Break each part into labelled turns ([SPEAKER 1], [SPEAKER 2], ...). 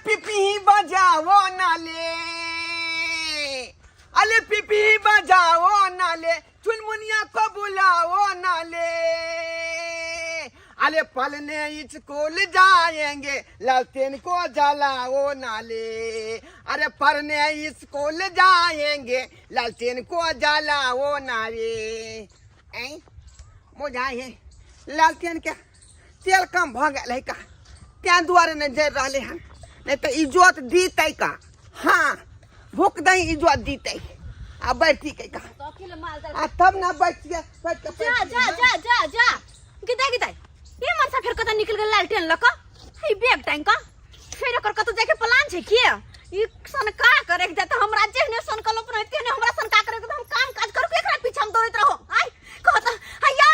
[SPEAKER 1] पिपी बजाओ नाले, अरे पिपी बजाओ नाले, चुनमुनिया को बुलाओ नाले, अरे पलने स्कूल जाएंगे, लालटेन को जलाओ नाले, अरे पढ़ने स्कूल जाएंगे, लालटेन को जलाओ नाले। ऐ बुझाइ है लालटेन के तेल कम भऽ गेल है का, तें दुआरे नहि जरि रहलै हन, नहि तऽ इजोत दीतै का। हाँ, भूख दही इजोत दीतै आ बैठती के का
[SPEAKER 2] तो अखिल माल दल
[SPEAKER 1] आ तब ना बैठिए, बैठ के
[SPEAKER 2] जा जा जा जा जा गिदा गिदा ये मनसा फेर कतऽ निकल गेल लालटेन लऽ कऽ, हे बैग टांग कऽ फेर ओकर कतऽ जाके प्लान छै की? ई सनका करे के जाते हमरा जेहने सनकल अपन तेहने हमरा सनका करे के, हम काम काज करू के एकरा पीछा हम दौड़ैत रहो। आय कहत हैया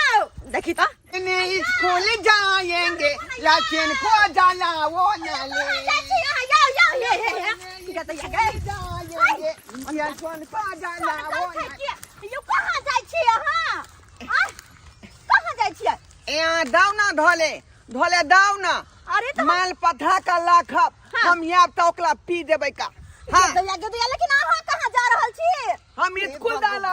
[SPEAKER 2] देखी त
[SPEAKER 1] ने स्कूल जाएंगे, लालटेन को जलाओ नाले।
[SPEAKER 2] कहाँ जाइ छी अहाँ? याओ याओ, हे हे हे गदैया गए
[SPEAKER 1] जाएंगे, लालटेन को जलाओ नाले।
[SPEAKER 2] यौ कहाँ जाइ छी अहाँ? आय कहाँ जाइ छियै?
[SPEAKER 1] ए दाव ना धोले धोले दाव ना।
[SPEAKER 2] अरे तो
[SPEAKER 1] माल पथा का लाखब।
[SPEAKER 2] हाँ।
[SPEAKER 1] हम यहाँ तो ओकरा पी देबै का। हाँ।
[SPEAKER 2] गदैया गदैया, लेकिन अहाँ कहाँ जा रहल छी?
[SPEAKER 1] हम स्कूल डाला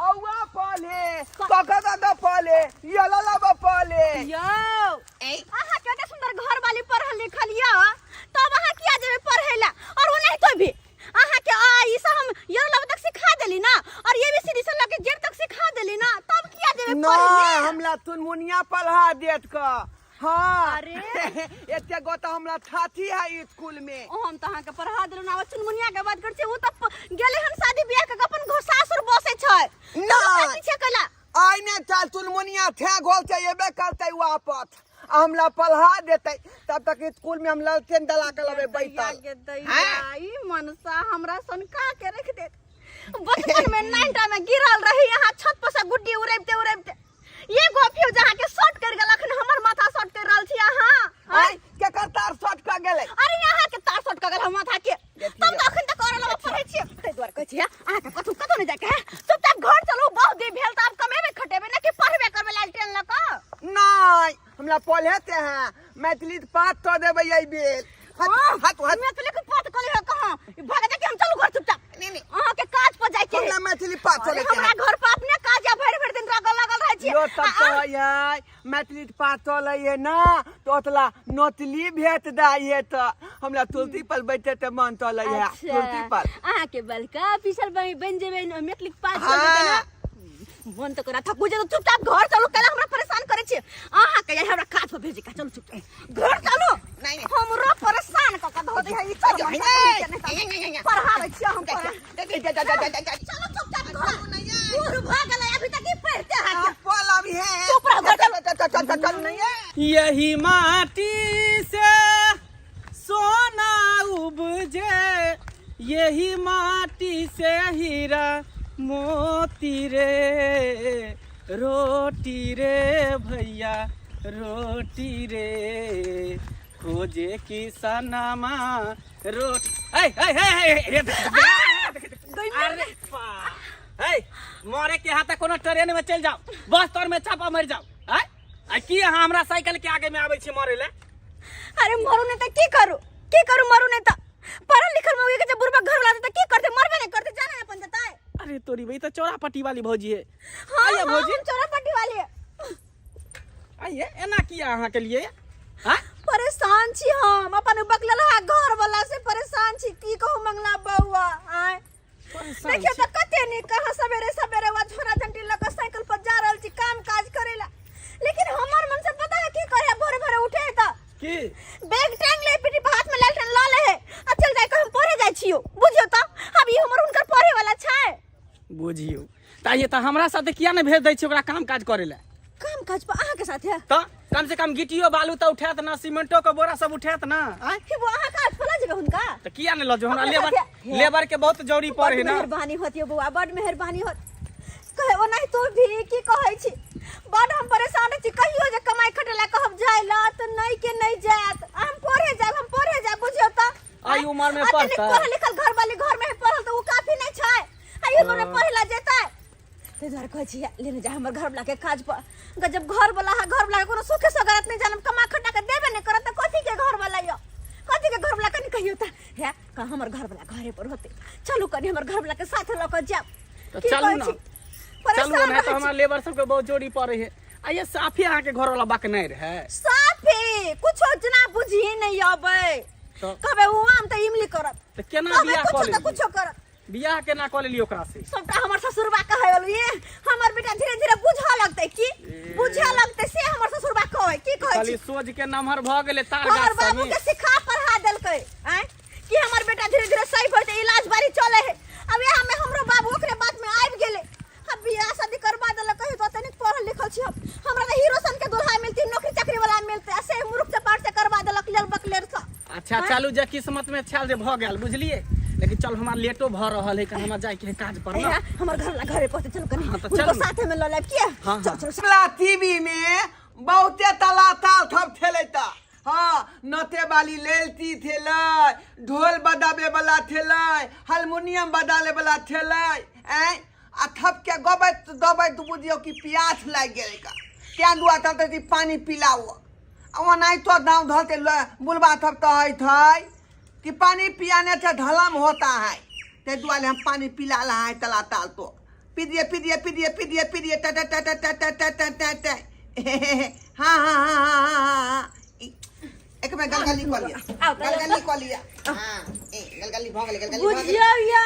[SPEAKER 1] औवा पले कका दादा पले यला लबा पले।
[SPEAKER 2] यौ
[SPEAKER 1] ए
[SPEAKER 2] अहाँ के एते सुंदर घर वाली पढ़ल लिखल यऽ, तब अहाँ किया जेबै पढ़ै ला? और वो नहीं तो भी अहाँ के आ ई सब हम यर लब तक सिखा देली ना, और ये भी सीढ़ी से लके जेब तक सिखा देली ना, तब किया जेबै
[SPEAKER 1] ना
[SPEAKER 2] पढ़ै ला?
[SPEAKER 1] हमरा तुनमुनिया पढ़ा देत का। हाँ।
[SPEAKER 2] अरे।
[SPEAKER 1] एते गो तो हमरा थाथी है स्कूल में।
[SPEAKER 2] ओ हम तो अहाँ के पढ़ा देलहुँ ना, चुनमुनिया के बात कर छी, उ त गेले हन शादी बियाह के अपन घर सासुर बसै छै।
[SPEAKER 1] ना।
[SPEAKER 2] ओकरा पीछे कैला?
[SPEAKER 1] आइ ने चल, चुनमुनिया थे गोल से एबे करतै वापस, हमरा पढ़ा देतै, तब तक स्कूल में हम ललटेन दला के लबे बैठल।
[SPEAKER 2] दैया, ई मनसा हमरा सनका के रख देत। बचपन में नाइनटा में गिरल रही यहाँ छत पर से गुड्डी उड़ेबते उड़ेबते, ये गो फ्यूज अहाँ के शॉर्ट कर गेल, अखन हमर माथा शॉर्ट कर रहल छी अहाँ।
[SPEAKER 1] आइ केकर तार शॉर्ट कर गेलै?
[SPEAKER 2] अरे यहाँ के तार शॉर्ट कर गेल हम माथा के।
[SPEAKER 1] देखिए।
[SPEAKER 2] तब तो अखन तक और लगा पढ़ै छी, ताहि दुआरे कहै छी अहाँ के कथू कथू नहीं जाके है, चुपचाप घर चलू। बहुत देर भेल त आब कमेबे खटेबे ना कि पढ़बे करबे लालटेन लऽ कऽ?
[SPEAKER 1] नहीं, हमरा पढ़ेते हैं, मैथिली पाठ तो देबै एहि बेर। हट हट हट।
[SPEAKER 2] मैथिली के पाठ कले है कहाँ भाग जाके, हम चलू घर चुपचाप।
[SPEAKER 1] नहीं नहीं,
[SPEAKER 2] अहाँ के काज पर जाय के है।
[SPEAKER 1] हमरा मैथिली पाठ
[SPEAKER 2] अरे
[SPEAKER 1] चले के
[SPEAKER 2] हमरा
[SPEAKER 1] है।
[SPEAKER 2] घर पर अपने काज या भरि भरि दिन रगल लगल रहै छी।
[SPEAKER 1] यो तब तो है मैथिली पाठ चलै है ना तो ओतला नोतली भेट दाई है, तो हमरा तुलसी पर बैठे ते मन चलै है।
[SPEAKER 2] अच्छा,
[SPEAKER 1] तुलसी पर
[SPEAKER 2] अहाँ के बलका ऑफिसर बन जेबै न, मैथिली के पाठ
[SPEAKER 1] हाँ।
[SPEAKER 2] चलै ना मन तो करा थकू जे, चुपचाप घर चलू। कैला हमरा परेशान करै छी? अहाँ के हमरा काज पर भेजे का, चलू चुपचाप घर चलू।
[SPEAKER 1] नहीं, नहीं।
[SPEAKER 2] हमरो परेशान क के धो दे है ई। चल पढ़ाबै छी हम, पढ़ा। चलो चुपचाप घर, बूढ़ भ गेलै अभी तक ई पढ़ते है के। चुप रह, घर चल।
[SPEAKER 3] यही माटी से सोना उपजे, यही माटी से हीरा मोती रे, रोटी रे भैया रोटी रे, खोजे किसनमा रोटी। ऐ ऐ ऐ ऐ अरे ऐ मरे के हाथ कोनो ट्रेन में चल जाओ, बस तोर में चापा मर जाओ। ऐ आ की अहाँ हमरा साइकिल के आगे में आबै छी मरे ले?
[SPEAKER 2] अरे मरू नहीं त की करू, की करू? मरू नहीं त पढ़ल लिखल मौगी के जब बुढ़बा घर वाला त की करते? मरबे नहीं करते, जाना अपन जताए।
[SPEAKER 3] अरे तोरी भाई त चौरा पट्टी वाली भौजी है।
[SPEAKER 2] हाँ,
[SPEAKER 3] आइए
[SPEAKER 2] हाँ,
[SPEAKER 3] भौजी।
[SPEAKER 2] हम चौरा पट्टी वाली है।
[SPEAKER 3] आइए, एना किया अहाँ के लिए? हाँ?
[SPEAKER 2] परेशान छी हम अपन बकलहा घर वाला से, परेशान छी, की कहू मंगला बउआ। आय
[SPEAKER 3] परेशान
[SPEAKER 2] देखियो
[SPEAKER 3] छी।
[SPEAKER 2] त कते नीक, कहाँ सवेरे सवेरे वा झोरा झंटी लऽ कऽ साइकिल पर जा रहल छी काम काज करे ला, लेकिन हमर मन से पता है की करे? भोरे भोरे उठे है त
[SPEAKER 3] की
[SPEAKER 2] बैग टांग ले, पीठी पर हाथ में लालटेन लऽ ले है आ चल जाय के हम पढ़े जाय छियो। बुझियो त अब ई हमर हुनकर पढ़े वाला छै।
[SPEAKER 3] बुझियो त ये त हमरा साथे किया ने भेज दै छी ओकरा काम काज करे ला?
[SPEAKER 2] काम काज पर अहाँ के साथे?
[SPEAKER 3] त कम से कम गिटियो बालू त उठायत ना, सीमेंटो के बोरा सब उठायत ना। आँय?
[SPEAKER 2] हे वो अहाँ काज पर लऽ जेबै हुनका?
[SPEAKER 3] त किया ने लऽ जेबै, हमरा
[SPEAKER 2] अपने
[SPEAKER 3] लेबर
[SPEAKER 2] साथे-
[SPEAKER 3] लेबर के बहुत जरूरी पड़े
[SPEAKER 2] बड
[SPEAKER 3] है ना।
[SPEAKER 2] मेहरबानी होत यौ बौआ, बड मेहरबानी होत। कहे ओनाहि तो भी की कहै छी, बड हम परेशान छी। कहियो जे कमाई खटे ला कहब जाय ला त नहीं के नहीं जायत, हम पढ़े जायब, हम पढ़े जायब। बुझियो त
[SPEAKER 3] एहि उमर में
[SPEAKER 2] अते नीक
[SPEAKER 3] पढ़तै?
[SPEAKER 2] पढ़ल लिखल घर वाली घर में पढ़ल त उ काफी नहीं छै, एहि उमर में पढ़े ला जेतै? ताहि दुआरे कहै छी लेने जा हमर घर वाला के काज पर। गजब घर वाला है, घर वाला के कोनो सुखे सगरत नहीं जानब, कमा खटा के देबे नहीं करत त कथी के घर वाला यो, कथी के घर वाला कहियो त हे का हमर घर वाला घरे पर होते। चलू कनी हमर घर वाला के साथ लऽ कऽ जायब।
[SPEAKER 3] तऽ
[SPEAKER 2] की
[SPEAKER 3] चलू
[SPEAKER 2] कहै
[SPEAKER 3] ना।
[SPEAKER 2] छी?
[SPEAKER 3] चलू
[SPEAKER 2] परेशान
[SPEAKER 3] नहि तऽ
[SPEAKER 2] रहै छी।
[SPEAKER 3] हमरा लेबर सबके बहुत जोड़ी पड़े है। आ ये साफे अहाँके घर वाला बाक नहि रहै।
[SPEAKER 2] साफे कुछो जना बुझी नहीं अबै। कहबै ओ आम तऽ इमली करत।
[SPEAKER 3] तऽ केना
[SPEAKER 2] कहबै
[SPEAKER 3] बियाह कऽ
[SPEAKER 2] कुछो तऽ
[SPEAKER 3] लेलियै?
[SPEAKER 2] कुछो करत।
[SPEAKER 3] बियाह केना कऽ लेलियै ओकरा से?
[SPEAKER 2] सबटा हमर ससुरबा कहै होल ये हमर बेटा धीरे धीरे बुझऽ लगतै। की बुझऽ लगतै से हमर ससुरबा कहै? की कहै
[SPEAKER 3] खाली
[SPEAKER 2] छी?
[SPEAKER 3] सोझ के नमहर भऽ गेलै तार
[SPEAKER 2] हमर
[SPEAKER 3] गाछ
[SPEAKER 2] बाबू
[SPEAKER 3] सनी।
[SPEAKER 2] के सिखा पढ़ा देलकै आँय कि हमर बेटा धीरे धीरे सही होतै, इलाज बारी चले है। अब यहाँ में हमरो बाबू ओकरे बात में आबि गेलै। अब बियाह शादी करवा देलक। कहियो तो तनिक पढ़ल लिखल छी हम, हमरा तऽ हीरो सन के दुल्हा मिलती, नौकरी चाकरी वाला मिलते, आ से मूर्ख चपाट से करवा देलक लेल बकलेर से।
[SPEAKER 3] अच्छा चलू, जे किस्मत में छल जे भऽ गेल, बुझलियै? लेकिन चल, हमरा लेटो भऽ रहल है, हमरा जाइके है काज पर ना।
[SPEAKER 2] हमर घर ला घरे पहुँचे, चलू कनी।
[SPEAKER 3] हाँ, तऽ
[SPEAKER 2] हुनको
[SPEAKER 3] चलू।
[SPEAKER 2] साथे में लऽ लेब किया?
[SPEAKER 3] हाँ,
[SPEAKER 2] चल
[SPEAKER 3] हाँ।
[SPEAKER 2] चल।
[SPEAKER 1] मिथिला टीवी में बहुते तला ताल थप थेलै त हाँ, नते वाली लेलती थेलै, ढोल बजाबे वाला थेलै, हारमोनियम बजाले वाला थेलै। ऐं आ थप के गबैत दबैत बुझियौ कि प्यास लागि गेलै का, तें दुआरे तब तऽ पानी पिलाओ। आ ओनाहितो दाँव धलते बुलबा थप कहैत है कि पानी पियाने से धलम होता है, ताहि दुआरे हम पानी पिला रहा है। तला ताल तो पी दिए, पी दिए, पी दिए, पी दिए, पी दिए। टा टा टा टा टा टा टा टा टा। हाँ हाँ हाँ हाँ हाँ हाँ हाँ, एक में गलगली कऽ लिअ।
[SPEAKER 2] आउ तऽ।
[SPEAKER 1] गलगली कऽ लिअ। हाँ, ए गलगली भऽ गेलै, गलगली भऽ गेलै।
[SPEAKER 2] बुझियौ यौ,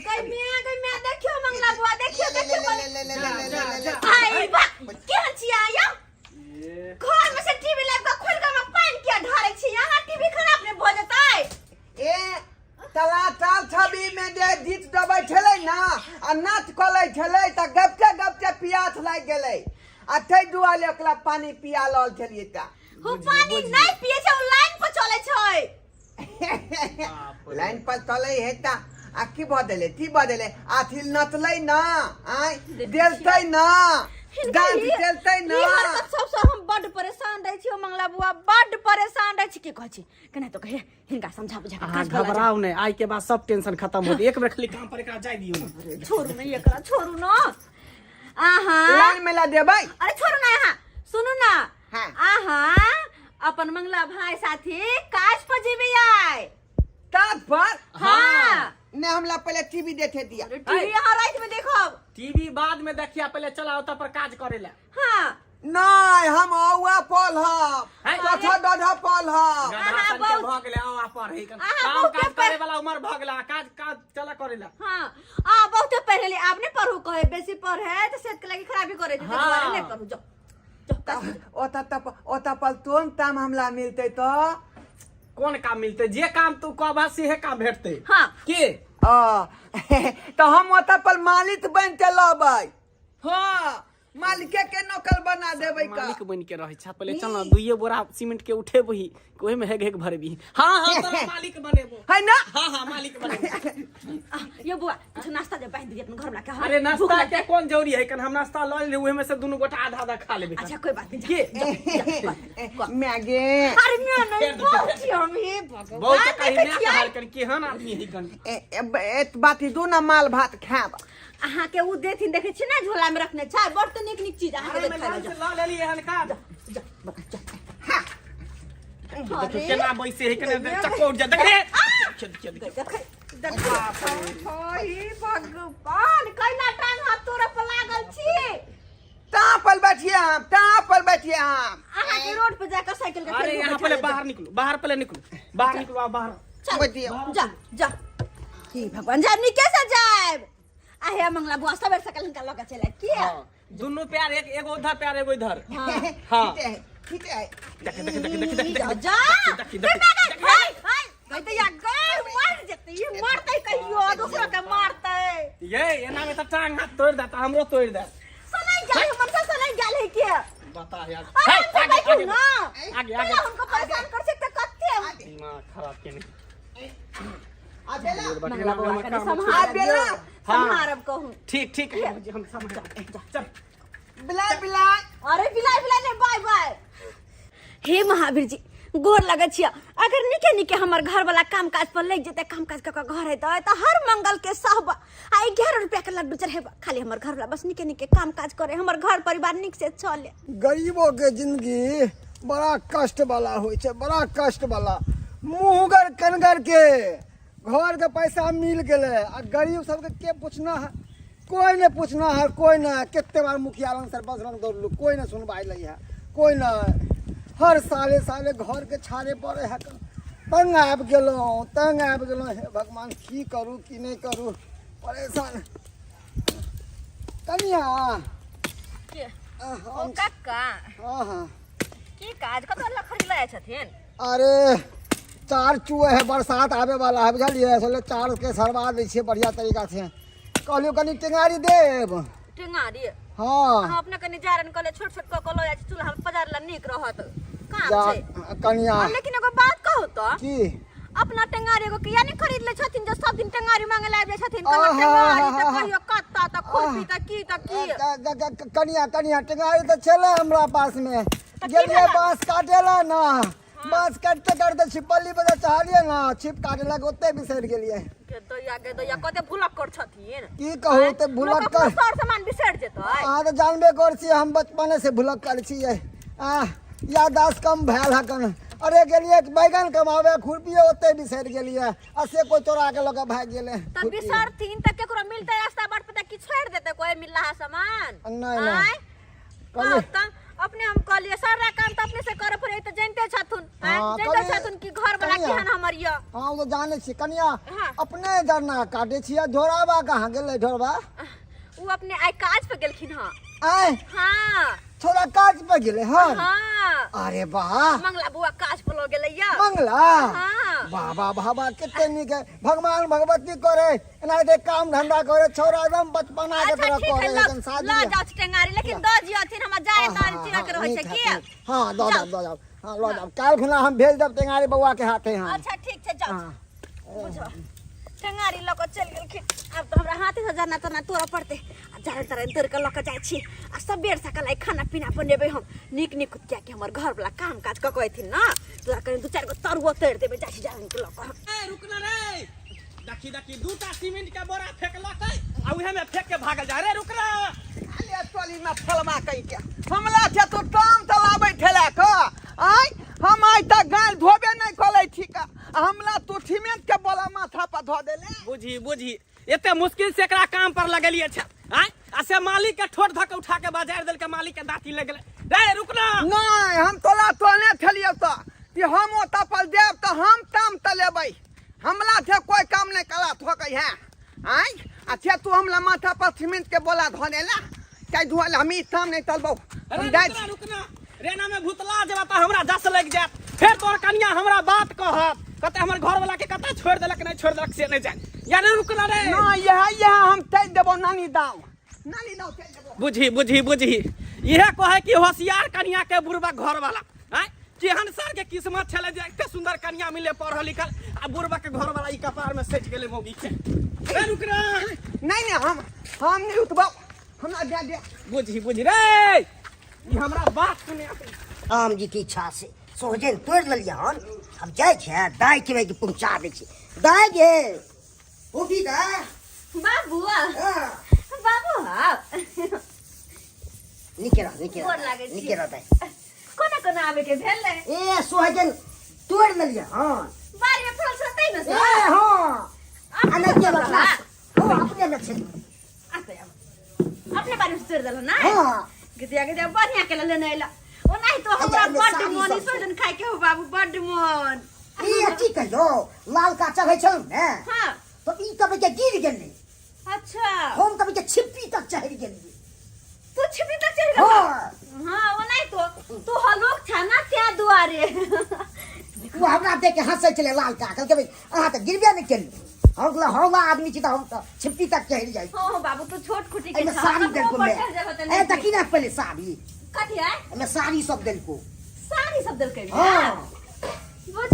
[SPEAKER 2] गै माय, गै माय, देखियौ मंगला बुआ, देखियौ, देखियौ।
[SPEAKER 1] ले ले ले ले ले ले ले ले।
[SPEAKER 2] आई बा, केहन छियै यौ? घर में से टीवी लाइब के खोल के में पानि किया ढारै छी अहाँ? टीवी खराब नहि भऽ जेतै?
[SPEAKER 1] ए तला ताल छवि में जे गीत गबै छलै ना आ नाच कलै छलै तऽ गपते गपते पियास लागि गेलै, आ ताहि दुआरे ओकरा पानी पिया रहल छलियै तऽ
[SPEAKER 2] हो पानी नहि पिए छै, ओ लाइन पर चलै छै।
[SPEAKER 1] लाइन पर चलै है तऽ आ की भऽ देलै, की भऽ देलै? अथी नचलै ना, आँय देलतै ना,
[SPEAKER 2] हिनकर
[SPEAKER 1] डांस चलतै ना।
[SPEAKER 2] ई हरकत सबसँ हम बड्ड परेशान रहै छी ओ मंगला बुआ, बड्ड परेशान रहै छी। की कहै छी, केना तो कहिए हिनका समझा बुझा के
[SPEAKER 3] अहाँ
[SPEAKER 2] काज पर लऽ जाउ।
[SPEAKER 3] घबराउ नहि, आइ के बाद सब टेंशन खत्म होत। एक बेर खाली काम पर एकरा जाय दियौ ने।
[SPEAKER 2] छोड़ू ने एकरा, छोड़ू ना अहाँ।
[SPEAKER 1] लाइन में ला देबै।
[SPEAKER 2] अरे छोड़ू ना अहाँ, सुनू ना।
[SPEAKER 1] हाँ।
[SPEAKER 2] अहाँ अपन मंगला भाई साथी काज पर जेबै आइ।
[SPEAKER 1] काज पर?
[SPEAKER 2] हाँ।
[SPEAKER 1] नहीं, हमला पहले टीवी देखे दिया।
[SPEAKER 2] अरे टीवी अहाँ राति में देखब।
[SPEAKER 3] टीवी बाद में देखिया, पहले चला ओतऽ पर काज करे ला।
[SPEAKER 2] हाँ।
[SPEAKER 1] नहीं, हम औआ पढ़ब।
[SPEAKER 3] है।
[SPEAKER 1] चौथा डढ़ा पढ़ब।
[SPEAKER 3] गधा
[SPEAKER 2] अहाँ
[SPEAKER 3] सन के
[SPEAKER 2] बहुत-
[SPEAKER 3] भऽ गेलै, आउ आ पढ़ै कन।
[SPEAKER 2] अहाँ
[SPEAKER 3] काम
[SPEAKER 2] बहुते
[SPEAKER 3] काज करे वाला उमर भऽ गेलै, काज काज चला करे ला।
[SPEAKER 2] हाँ, आ बहुते पढ़े ले, आब नहीं पढ़ू कहे, बेसी पढ़े तो सेहत के लागी खराबी करे छै,
[SPEAKER 3] हाँ।
[SPEAKER 2] दुआरे नहीं पढ़ू। जाओ जाओ, काज पर।
[SPEAKER 1] ओतऽ तप ओतऽ पर तोन काम हमला मिलतै तऽ?
[SPEAKER 3] कोन काम मिलतै? जे काम तू कहबह सेहे काम भेटतै।
[SPEAKER 2] हाँ।
[SPEAKER 3] के
[SPEAKER 1] आ, तऽ हम ओतऽ पर मालिक बनि के लबै। हाँ, मालिके के नौकर बना देबै का।
[SPEAKER 3] मालिक बन के रहै छ। पहिले चल ना, दुइये बोरा सीमेंट के उठेबही, ओहि में हेग हेग भरबी। हाँ हाँ, तोरा मालिक बनेबो।
[SPEAKER 1] है ना?
[SPEAKER 3] हाँ हाँ, मालिक बनेबो।
[SPEAKER 2] आ, यो बुआ, कुछ नाश्ता जे बांध दिए अपन घर वाला के। हाँ,
[SPEAKER 3] अरे
[SPEAKER 2] भूख
[SPEAKER 3] नाश्ता
[SPEAKER 2] लगतै।
[SPEAKER 3] के कोन जरूरी है कन, हम नाश्ता लऽ लेली, ओहि में से दुनू गोटा आधा आधा खा लेबै।
[SPEAKER 2] अच्छा कोई बात नहीं, जा,
[SPEAKER 3] के?
[SPEAKER 2] जा, जा, जा।
[SPEAKER 1] मैगे।
[SPEAKER 2] अरे मैं नहीं पहुंची हम, हे भगवान।
[SPEAKER 3] बहुत कहीं
[SPEAKER 2] देखै
[SPEAKER 3] नहि
[SPEAKER 2] छियै?
[SPEAKER 3] कहल कन केहन आदमी है कन।
[SPEAKER 1] ए, ए, एक बाती दू ना माल भात खायब।
[SPEAKER 2] अहाँ के उ देथिन, देखै छी ना झोला में रखने छै, बड़ तऽ नीक नीक चीज अहाँ के
[SPEAKER 3] अरे
[SPEAKER 2] देखाय
[SPEAKER 3] मैं
[SPEAKER 2] जा।
[SPEAKER 3] लऽ लेली हन का।
[SPEAKER 2] जा बता, जा।
[SPEAKER 3] देखियौ
[SPEAKER 2] अरे,
[SPEAKER 3] केना बैसे है, केना चक्को उठ जा, देख रे, देखियौ, देखियौ, देखियौ।
[SPEAKER 2] देखै देखै, हे भगवान, कैला टांग हाथ तोरा पर लागल छी?
[SPEAKER 1] ता पर बैठिए हम, ता पर बैठिए हम।
[SPEAKER 2] अहाँ के रोड पर जाकर साइकिल के
[SPEAKER 3] अरे
[SPEAKER 2] फेर
[SPEAKER 3] यहाँ
[SPEAKER 2] बैठा
[SPEAKER 3] पहले
[SPEAKER 2] लेबै।
[SPEAKER 3] बाहर निकलो, बाहर पहले निकलो, बाहर निकलो, आओ बाहर।
[SPEAKER 2] चल,
[SPEAKER 1] बैठिए।
[SPEAKER 2] जा जा, हे भगवान, जा निके से जाएब। आहे मंगला बुआ, सबेर सकल हिनका लऽ के चलि आयब किया?
[SPEAKER 3] हाँ, दुनू प्यार, एक एगो उधर प्यार, एगो इधर।
[SPEAKER 2] हाँ।
[SPEAKER 3] हाँ।
[SPEAKER 1] ठीक है, ठीक है।
[SPEAKER 3] देख देख देख देख देख
[SPEAKER 2] जा
[SPEAKER 3] देख।
[SPEAKER 2] जा।
[SPEAKER 3] देखी, देखी,
[SPEAKER 2] गई, गई, गई, गई तऽ या गई, मर जेतै, ई मरतै कहियो, दोसरा के मारतै।
[SPEAKER 3] ये एना में तो टांग हाथ तोड़ देता, हमरो तोड़ दे।
[SPEAKER 2] सुनै गेल है, मनसा सुनै गेल है के?
[SPEAKER 3] बता यार।
[SPEAKER 2] आराम से
[SPEAKER 3] आगे,
[SPEAKER 2] बैठू
[SPEAKER 3] आगे,
[SPEAKER 2] ना।
[SPEAKER 3] आगे, आगे।
[SPEAKER 2] कहिया हुनको परेशान कर छै तऽ कते?
[SPEAKER 3] दिमाग खराब केने।
[SPEAKER 1] आ बेला।
[SPEAKER 2] मंगला बौआ, कनि
[SPEAKER 1] आ
[SPEAKER 2] सम्हारब
[SPEAKER 1] बेला।
[SPEAKER 2] यौ, सम्हारब कहूँ।
[SPEAKER 3] ठीक ठीक है, हम समझ, चल।
[SPEAKER 1] बिलाय बिलाय।
[SPEAKER 2] अरे बिलाय बिलाय नहीं, बाय बाय। हे महावीर जी, गोर लगै छियै। अगर निके निके हमर घर वाला काम काज पर लागि जेतै, काम काज कऽ कऽ घर हेतै तऽ हर मंगल के सहब आ 11 रुपया के लड्डू चढ़ेब। खाली हमर घर वाला बस निके निके काम काज करे, हमर घर परिवार नीक से चले।
[SPEAKER 4] गरीबों के जिंदगी बड़ा कष्ट वाला होइ छै, बड़ा कष्ट वाला। मुँहगर कनगर के घर के पैसा मिल गेलै आ गरीब सबके के पूछना है कोई नहीं पूछना है कोई नहीं कते बार मुखिया लग सरपंच लग दौड़लू कोई नहीं सुनवाई लै है कोई नहीं हर साले साले घर के छाड़े पड़े है तंग आबि गेलहुँ तंग आबि गेलहुँ हे भगवान की करू की नहि करू परेशान कनिया
[SPEAKER 2] के?
[SPEAKER 4] हम
[SPEAKER 2] ओ कक्का
[SPEAKER 4] हाँ हाँ
[SPEAKER 2] की काज कतऽ लखड़ी लय छथिन
[SPEAKER 4] अरे चार चुए है बरसात आबे वाला है बुझलियै असले चार के सरवा दै छियै बढ़िया तरीका से कहलियो कनि टेंगारी देब
[SPEAKER 2] टेंगारी
[SPEAKER 4] हाँ
[SPEAKER 2] अहाँ अपने कनि जारन कहले छोट छोट कऽ कऽ लऽ जाइ छी चूल्हा पर पजार ला नीक रहत काम
[SPEAKER 4] जा
[SPEAKER 2] छै
[SPEAKER 4] कनिया
[SPEAKER 2] आ, लेकिन एगो बात कहू तऽ
[SPEAKER 4] की
[SPEAKER 2] अपना टेंगारी एगो किया नहीं खरीद ले छथिन जो सब दिन टेंगारी मांगे ला आबि जाइ छथिन कहियो
[SPEAKER 4] आहा,
[SPEAKER 2] टेंगारी तऽ
[SPEAKER 4] आहा।
[SPEAKER 2] कहियो कत्ता तऽ खुरपी तऽ की तऽ की
[SPEAKER 4] कनिया कनिया टेंगारी तऽ छलै हमरा पास में
[SPEAKER 2] की
[SPEAKER 4] गेलियै
[SPEAKER 2] भेलै?
[SPEAKER 4] बाँस काटे ला ना बाँस काटते काटते छिपली पर चढ़लियै ना छिप काटे लगे ओते बिसरि गेलियै
[SPEAKER 2] गे दैया गे दैया कते भुलक्कड़ छथिन
[SPEAKER 4] की कहू ते
[SPEAKER 2] लोक
[SPEAKER 4] भुलक्कड़
[SPEAKER 2] अपनो सर सामान बिसरि जेतै
[SPEAKER 4] अहाँ तऽ जानबे कर छियै हम बचपने से भुलक्कड़ छियै आ याददाश्त कम भेल हकन अरे गेलियै बैगन कमावे खुरपिए ओते बिसरि गेलियै आ से कोइ चोरा के लऽ के भागि गेलै
[SPEAKER 2] तऽ
[SPEAKER 4] खुरपी।
[SPEAKER 2] बिसरथिन तऽ केकरो मिलतै रास्ता बाट पर तऽ की छोड़ि देतै कोइ मिलला सामान
[SPEAKER 4] नहि, नहि।
[SPEAKER 2] आँय?
[SPEAKER 4] कहलियै
[SPEAKER 2] कहब तऽ अपने हम कहलियै सारा काम तऽ अपने से करऽ पड़ै तऽ जानिते छथुन आँय?
[SPEAKER 4] हाँ,
[SPEAKER 2] जानिते
[SPEAKER 4] कहलियै-
[SPEAKER 2] छथुन कि घर वाला
[SPEAKER 4] कनिया।
[SPEAKER 2] केहन हमर यऽ
[SPEAKER 4] हाँ ओ तऽ जानै छियै कनिया
[SPEAKER 2] हाँ।
[SPEAKER 4] अपने जरना काटै छियै ढोराबा कहाँ गेलै ढोरबा
[SPEAKER 2] ओ अपने आइ काज पर गेलखिन हँ
[SPEAKER 4] आँय
[SPEAKER 2] हाँ
[SPEAKER 4] छोरा काज पर गेलै हन
[SPEAKER 2] हाँ
[SPEAKER 4] अरे वाह
[SPEAKER 2] मंगला बुआ काज पर लऽ गेलै यऽ
[SPEAKER 4] मंगला
[SPEAKER 2] हाँ।
[SPEAKER 4] वाह वाह वाह वाह कते नीक है भगवान भगवती करे एना के काम धंधा करे छोरा एकदम बचपना के
[SPEAKER 2] अच्छा
[SPEAKER 4] तरह
[SPEAKER 2] ठीक है
[SPEAKER 4] करे
[SPEAKER 2] ल
[SPEAKER 4] एकदम शादी
[SPEAKER 2] ल जाउ टेंगारी लेकिन दऽ जियथिन हमरा जाय
[SPEAKER 4] हाँ,
[SPEAKER 2] तार
[SPEAKER 4] हाँ,
[SPEAKER 2] चिरा के
[SPEAKER 4] हाँ,
[SPEAKER 2] रहै छै
[SPEAKER 4] नीक
[SPEAKER 2] की
[SPEAKER 4] है, नीक। हाँ दऽ
[SPEAKER 2] जाउ।
[SPEAKER 4] जाउ दऽ जाउ हाँ लऽ जाउ काल्हि खुना हम भेज देब टेंगारी बौआ के हाथे हम
[SPEAKER 2] अच्छा ठीक छै जाउ
[SPEAKER 4] हाँ
[SPEAKER 2] बुझो टेंगारी लऽ कऽ चलि गेलखिन आब तऽ हमरा हाथे से जना तना तोड़ऽ पड़तै आ जारन तारन तोड़ि कऽ लऽ कऽ जाइ छी आ सबेर सकाल आइ खाना पीना बनेबै हम नीक नीक कियाकि हमर घरवला काम काज कऽ कऽ अयथिन ने तोरा कनि दू चारि गो तरुओ तोड़ि देबै जाइ छी जारन के लऽ कऽ
[SPEAKER 3] ए रुक ना रे देखी देखी दूटा सीमेंट के बोरा फेंकलकै आ उहे में फेंक के भागल जा रे रुक ना
[SPEAKER 1] अरे टोली में फलमा कहि के हमला छै तो टाम तलाबै ठेला क आय हम आइ तक गाल धोबे नहि कलै ठीक आ हमला तू सीमेंट के बोला माथा पर धो देले
[SPEAKER 3] बुझी बुझी एते मुश्किल से एकरा काम पर लगेलिए छै आय आ से मालिक के ठोर धक उठा के बाजार देलके मालिक के दाँती लग गेलै रे रुक ना
[SPEAKER 1] नहि हम तोला तोले छलियौ तऽ कि हम ओतऽ पर देब तऽ हम ताम तलेबै हमला से कोई काम नहीं कला थोकै है आय अच्छा तू हमला माथा पर सीमेंट के बोला धो देला चाहे धोल हम ई काम नहीं तलबौ
[SPEAKER 3] अरे
[SPEAKER 1] हम जाइ
[SPEAKER 3] रुकना रुकना रेना में भूतला जेबा त हमरा दस लग जायत फेर तोर कनिया हमरा बात कहत कते हमर घर वाला के कते छोड़ देलक नहीं छोड़ देलक से नहीं जान यानी रुकना रे
[SPEAKER 1] ना यह यह हम चल देबो नानी दाव नानी दाव चल देबो
[SPEAKER 3] बुझी बुझी बुझी इहे कहे कि होशियार कनिया के बुढ़बा घर वाला आय केहन सर के किस्मत छले जे एते सुंदर कनिया मिले पढ़ल लिखल आ बुढ़बा के घर वाला ई कपार में सटि गेले मौगी के ए रुक रे
[SPEAKER 1] नहीं नहीं हम हम नहीं उठबो हमरा दे दे
[SPEAKER 3] बुझी बुझी रे ई हमरा बात सुने
[SPEAKER 5] राम जी के इच्छा से सोहजन तोड़ि लेलियै हन हम जाइ छियै दाइ के के पहुँचा दै छी दाइ गे उठी दाइ
[SPEAKER 2] बाबू
[SPEAKER 5] हाँ,
[SPEAKER 2] बाबू हाँ
[SPEAKER 5] नीके रह नीके
[SPEAKER 2] गोर
[SPEAKER 5] रह
[SPEAKER 2] लागै छी।
[SPEAKER 5] नीके रह दाइ
[SPEAKER 2] कोना कोना आबे के भेलै
[SPEAKER 5] ए सोहजन तोड़ि लेलियै हन
[SPEAKER 2] बाड़ी में फल छतै ने
[SPEAKER 5] ए
[SPEAKER 2] सर
[SPEAKER 5] हँ आ नहि के
[SPEAKER 2] अपने
[SPEAKER 5] बतला हँ अपने मे छै
[SPEAKER 2] आते आब। अपने बाड़ी में तोड़ देलहुँ ना
[SPEAKER 5] हँ
[SPEAKER 2] गिदिया गिदिया बढ़िया के लेने अइला ओनाही तो हमरा
[SPEAKER 5] एहिमे
[SPEAKER 2] बड्ड
[SPEAKER 5] साड़ी
[SPEAKER 2] मोन
[SPEAKER 5] सब
[SPEAKER 2] ई सोहजन खाय के हो बाबू बड्ड मोन
[SPEAKER 5] ई की कहियो लालका चढ़ै छल ने
[SPEAKER 2] हाँ
[SPEAKER 5] तऽ ई कभी के गिर गेलै
[SPEAKER 2] अच्छा
[SPEAKER 5] हम कभी के छिप्पी तक चढ़ि गेलियै
[SPEAKER 2] तू छिपी तक चढ़ि गेल
[SPEAKER 5] हाँ
[SPEAKER 2] हाँ ओनाही तो तू हलोक छा ना त्या दुआरे
[SPEAKER 5] ओ हमरा देख के हंसै छलै लाल का कहलकै भाई अहाँ तऽ गिरबे नहि केलियै हम कहलियै हौला आदमी छी तऽ हम तऽ छिप्पी तक चढ़ि जाइ
[SPEAKER 2] हाँ हाँ बाबू तू छोट खुटी के
[SPEAKER 5] एहिमे
[SPEAKER 2] छा
[SPEAKER 5] साड़ी
[SPEAKER 2] ककरो
[SPEAKER 5] देलको
[SPEAKER 2] पर
[SPEAKER 5] मैं
[SPEAKER 2] चढ़ जेबो तऽ
[SPEAKER 5] ए
[SPEAKER 2] नहि
[SPEAKER 5] देखी ने पहिले साड़ी
[SPEAKER 2] कथी है
[SPEAKER 5] एहिमे साड़ी सब देलको
[SPEAKER 2] साड़ी सब देलकै
[SPEAKER 5] हाँ
[SPEAKER 2] बुझ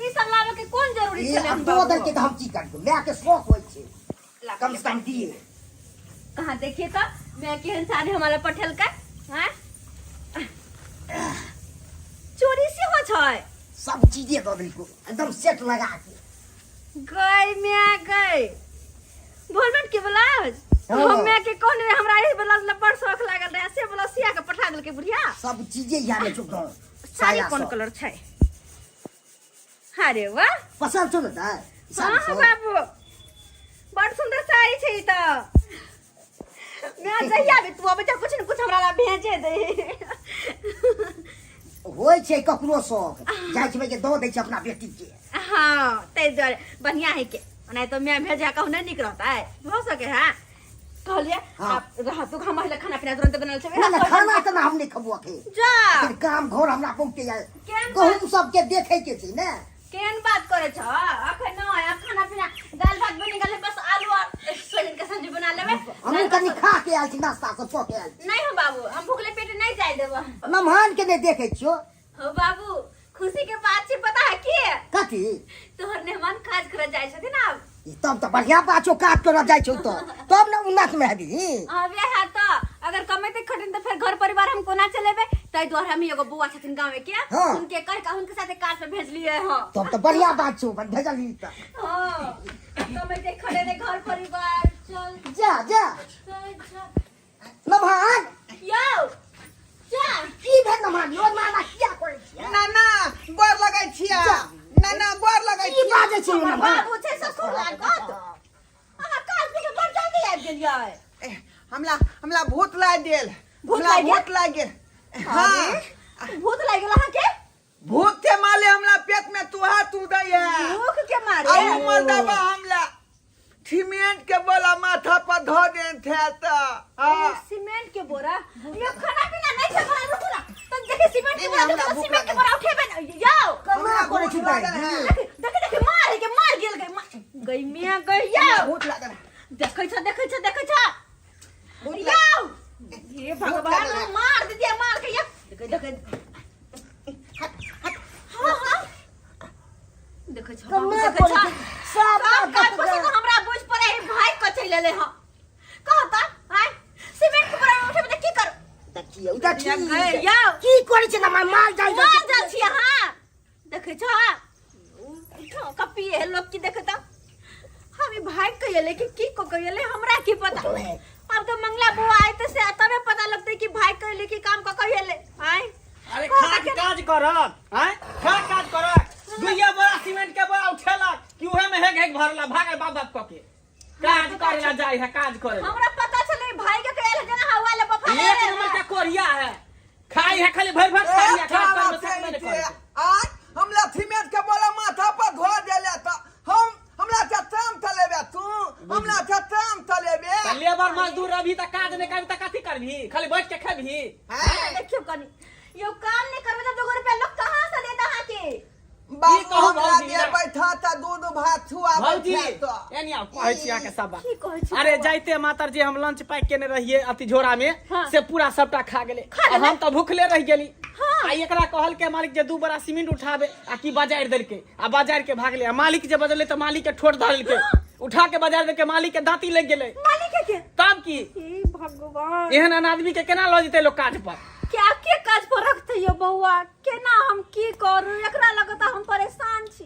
[SPEAKER 2] ई सब लाबे के कोन जरूरी
[SPEAKER 5] ई
[SPEAKER 2] छलै
[SPEAKER 5] आब दो देलकै तऽ हम की करबै माय के शौक होइ छै कम से कम दिए
[SPEAKER 2] कहाँ देखिए तो मैं केहन साड़ी हमारा पठेल का हैं चोरी से हो छै
[SPEAKER 5] सब चीजे दऽ देलको एकदम सेट लगा के
[SPEAKER 2] गई मैं गई भोलमेंट के ब्लाउज
[SPEAKER 5] हाँ।
[SPEAKER 2] हम्मे के कहने रहे हमरा एही ब्लाउज ला बड़ शौक लागल रहे से ब्लाउज सिया के पठा देलकै बुढ़िया
[SPEAKER 5] सब चीजे याद छै एकदम
[SPEAKER 2] साड़ी
[SPEAKER 5] साया
[SPEAKER 2] कोन
[SPEAKER 5] सब।
[SPEAKER 2] कलर छै अरे वाह
[SPEAKER 5] पसंद छौ ने दाइ ई साड़ी
[SPEAKER 2] हाँ
[SPEAKER 5] सब?
[SPEAKER 2] बाबू बड़ सुंदर साड़ी छै ई तऽ मैं जहिया भी तू अबै छ कुछ न कुछ हमरा ला भेजे दे
[SPEAKER 5] होइ छै ककरो शौक जाइ छै के दऽ दै छै अपना बेटी के
[SPEAKER 2] हाँ ताहि दुआरे बढ़िया है के नहीं तो मैं भेजा कहूँ नहीं निक रहता है हो सके है कहलिए
[SPEAKER 5] हाँ।
[SPEAKER 2] आप रह तू हम पहिले खाना पीना तुरंत बनल छै
[SPEAKER 5] ना ना खाना तऽ ना हम नहि खबो अखन
[SPEAKER 2] जा
[SPEAKER 5] अखन काम घर हमरा बहुते यऽ
[SPEAKER 2] केहन
[SPEAKER 5] गहूम सबके देखै के छै ने
[SPEAKER 2] केहन बात करे छ अखन न आब खाना पीना दाल भात बनि गेल है, बस आलू और सोयाबीन के सब्जी बना लेबै
[SPEAKER 5] हमहूँ कनि खा के आयल छी नाश्ता सब कऽ के आयल छी
[SPEAKER 2] नहीं हो बाबू हम भूखले पेट नहीं जाय देबो
[SPEAKER 5] नमहान के नहि देखै छियो
[SPEAKER 2] हो बाबू खुशी के बात छै पता है की
[SPEAKER 5] कथी
[SPEAKER 2] तोहर मेहमान काज करे जाय छथिन आब
[SPEAKER 5] ई तब तऽ बढ़िया बात छौ काज करऽ जाइ छौ तऽ तब ने उन्नत मे हेबही
[SPEAKER 2] अबे है तो अगर कमेते खटिन तो फिर घर परिवार हम कोना चलेबे ताहि दुआरे हम एगो बौआ छथिन गाँव के
[SPEAKER 5] हाँ।
[SPEAKER 2] उनके कह के उनके साथे काज पे भेजलिए हँ
[SPEAKER 5] तब तऽ बढ़िया बात छौ भेजलही तऽ
[SPEAKER 2] हाँ कमेते खटे घर परिवार चल
[SPEAKER 5] जा जा
[SPEAKER 2] चल चल
[SPEAKER 5] नमहान
[SPEAKER 2] यौ जा
[SPEAKER 5] की भेल नमहान यो नाना किया करै छियै
[SPEAKER 1] ना ना गोर लगै छियै
[SPEAKER 5] जा।
[SPEAKER 1] ना ना गोर लगै
[SPEAKER 5] की
[SPEAKER 1] छियै
[SPEAKER 5] बाजै छियै
[SPEAKER 2] हमर
[SPEAKER 5] नमहान
[SPEAKER 2] बाबू छै ससुर लागत अहाँ काज पे बड़ जल्दी आबि गेलियै
[SPEAKER 1] ए, हमरा हमरा भूत लागि गेल
[SPEAKER 2] भूत
[SPEAKER 1] हमरा
[SPEAKER 2] लागि गेल?
[SPEAKER 1] भूत लागि गेल हाँ
[SPEAKER 2] अरे, भूत लागि गेल अहाँके
[SPEAKER 1] भूत के माले हमरा पेट में तुहा तू दै है
[SPEAKER 2] भूख के मारे
[SPEAKER 1] आ उ मर्दबा हमला सीमेंट के बोला माथा पर धो देन थे त
[SPEAKER 2] ओ, सीमेंट के बोरा यो खाना पीना नहीं छै बना रुकू ना तो देखे सीमेंट के
[SPEAKER 1] नहीं,
[SPEAKER 2] बोरा
[SPEAKER 1] हमरा
[SPEAKER 2] देखो
[SPEAKER 1] भूख
[SPEAKER 2] सीमेंट के
[SPEAKER 1] लागल।
[SPEAKER 2] बोरा उठेबे ना यो
[SPEAKER 5] केना करै छै दाइ
[SPEAKER 2] देखे देखे देखे मार के मार गेल गई मार गई मियां गई यो
[SPEAKER 1] भूत लागल है।
[SPEAKER 2] देखै छ देखै छ देखै छ
[SPEAKER 1] भूत
[SPEAKER 2] यो हे भगवान
[SPEAKER 1] लागल है।
[SPEAKER 2] मार दिया मार के यो देखे देखे हाँ हाँ देखै छ बाबू,
[SPEAKER 5] केना
[SPEAKER 2] देखै
[SPEAKER 5] करै
[SPEAKER 2] छ
[SPEAKER 5] छै सब
[SPEAKER 2] काम काज
[SPEAKER 5] बात
[SPEAKER 2] पर से हमरा बुझ पड़े है भाई कचै लेले हँ कहता आय सीमेंट के बोरा उठेबे त की कर
[SPEAKER 5] देखियौ देखियौ
[SPEAKER 2] यौ
[SPEAKER 5] की करै छै नमहान माल जाल
[SPEAKER 2] मार जाल छी अहाँ देखै छ उठो कपी है लोग की देखै त हम ई भाई कहिले कि की को कहिले हमरा की पता अब तो मंगला बुआ आए तो से तबे पता लगते कि भाई कहिले कि काम क कहिले आय
[SPEAKER 3] अरे खा के काज करत आय खा काज करत दुइया बोरा सीमेंट के बोरा उठेलक कि उहे में हेग हेग भरला भागल बाप बाप क के काज करे ला जाय है काज करे ला।
[SPEAKER 2] हमरा पता चले भाई के कहिले जना हवा ले बफा
[SPEAKER 3] एक नंबर के कोरिया है खाई है खाली भर भर खाई है काज करे में सकबे नहीं करे
[SPEAKER 1] आज हमला सीमेंट के बोला माथा पर धो देले त हम हमरा से ताम चलेबे तू हमरा से ताम चलेबे
[SPEAKER 3] त लेबर मजदूर अभी तक काज नहीं करबी त कथी करबी खाली बैठ के खेबही
[SPEAKER 1] हैं?
[SPEAKER 2] देखियो कनी यो काम नहीं करबे त दूगो रुपया लोग कहां से देता अहाँ के
[SPEAKER 1] बाबू
[SPEAKER 3] की कहू
[SPEAKER 1] हमरा
[SPEAKER 3] भौजी,
[SPEAKER 1] दे
[SPEAKER 3] ना?
[SPEAKER 1] बैठा त दूध भात छुआबै
[SPEAKER 3] भौजी
[SPEAKER 1] छै त
[SPEAKER 3] एनी आउ कहै छी अहाँके सब बात
[SPEAKER 2] की कहै छी
[SPEAKER 3] अरे
[SPEAKER 2] बौआ?
[SPEAKER 3] जाइते मातर जी हम लंच पैक केने रहिए अथी झोरा में
[SPEAKER 2] हाँ।
[SPEAKER 3] से पूरा सबटा खा गेले
[SPEAKER 2] खा गेलै?
[SPEAKER 3] आ हम तऽ भूखले रहि गेली
[SPEAKER 2] हाँ।
[SPEAKER 3] आ एकरा कहल के मालिक जे दू बोरा सीमेंट उठाबे आ की बाजार देलकै आ बाजार के भागले आ मालिक जे बजले तऽ मालिक के ठोर धरलकै उठा के बाजार देलकै मालिक के दांती लागि गेलै
[SPEAKER 2] मालिक के
[SPEAKER 3] तब की
[SPEAKER 2] हे भगवान
[SPEAKER 3] एहन अन आदमी के केना लऽ जेतै लोग काज पर
[SPEAKER 2] क्या के काज पर रखते यो बौआ केना हम की करू एकरा लगता हम परेशान छी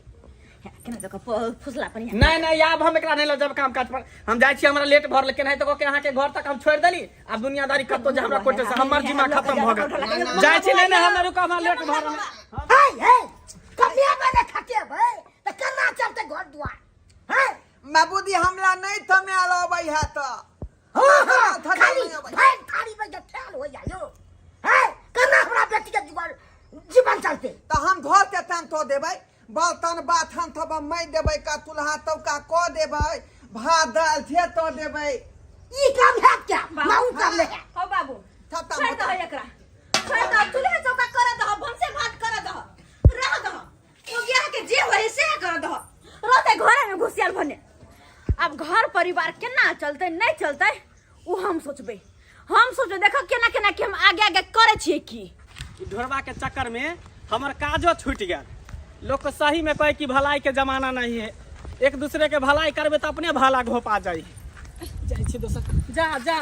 [SPEAKER 2] केना जगह फुसला पर
[SPEAKER 3] नहीं नहीं आब हम एकरा नहीं लऽ जाब काम काज पर हम जाइ छी हमरा लेट भर लेकिन तो के अहाँके घर तक हम छोड़ि देली आब दुनियादारी कतौ जे हमरा कोटे से हमर जिम्मा खत्म भऽ गेल जाइ छी नहीं नहीं हमरा रुका हमरा लेट भऽ रहल
[SPEAKER 5] हे हे कमियाबै ने खटेबै तऽ केना चलतै घर दुआर हैं
[SPEAKER 1] बाबूजी हमरा नहीं थमायल अबै है त
[SPEAKER 5] हाँ हाँ
[SPEAKER 1] थका
[SPEAKER 5] खाली
[SPEAKER 1] नहीं अबै।
[SPEAKER 5] भाई थाली में जब ख्याल हो जायो हैं केना हमरा बेटी के जीवन जीवन चलते
[SPEAKER 1] त हम घर के ताम तो देबै बर्तन बाथन तब मैं देबै का चूल्हा तौका क देबै भात दाल से तो देबै
[SPEAKER 5] ई काम है क्या माऊ काम नहीं है
[SPEAKER 2] हो बाबू
[SPEAKER 1] खत्म
[SPEAKER 2] छोड़
[SPEAKER 1] होता।
[SPEAKER 2] दह एकरा छोड़ दह चूल्हा चौका कर दह भनसे भात कर दह रह दह ओ बियाह के जे होय से कर दह रहते घरे में घुसियल भने अब घर परिवार केना चलते नहीं चलते उ हम सोचबे हम सोचबे देखो केना केना के हम आगे आगे करे छियै की
[SPEAKER 3] ई ढोरबा के चक्कर में हमर काजो छूटि गेल लोग के सही में कहे कि भलाई के जमाना नहीं है एक दूसरे के भलाई करबे तो अपने भला घोपा जाई जाइ छी दोसर जा जा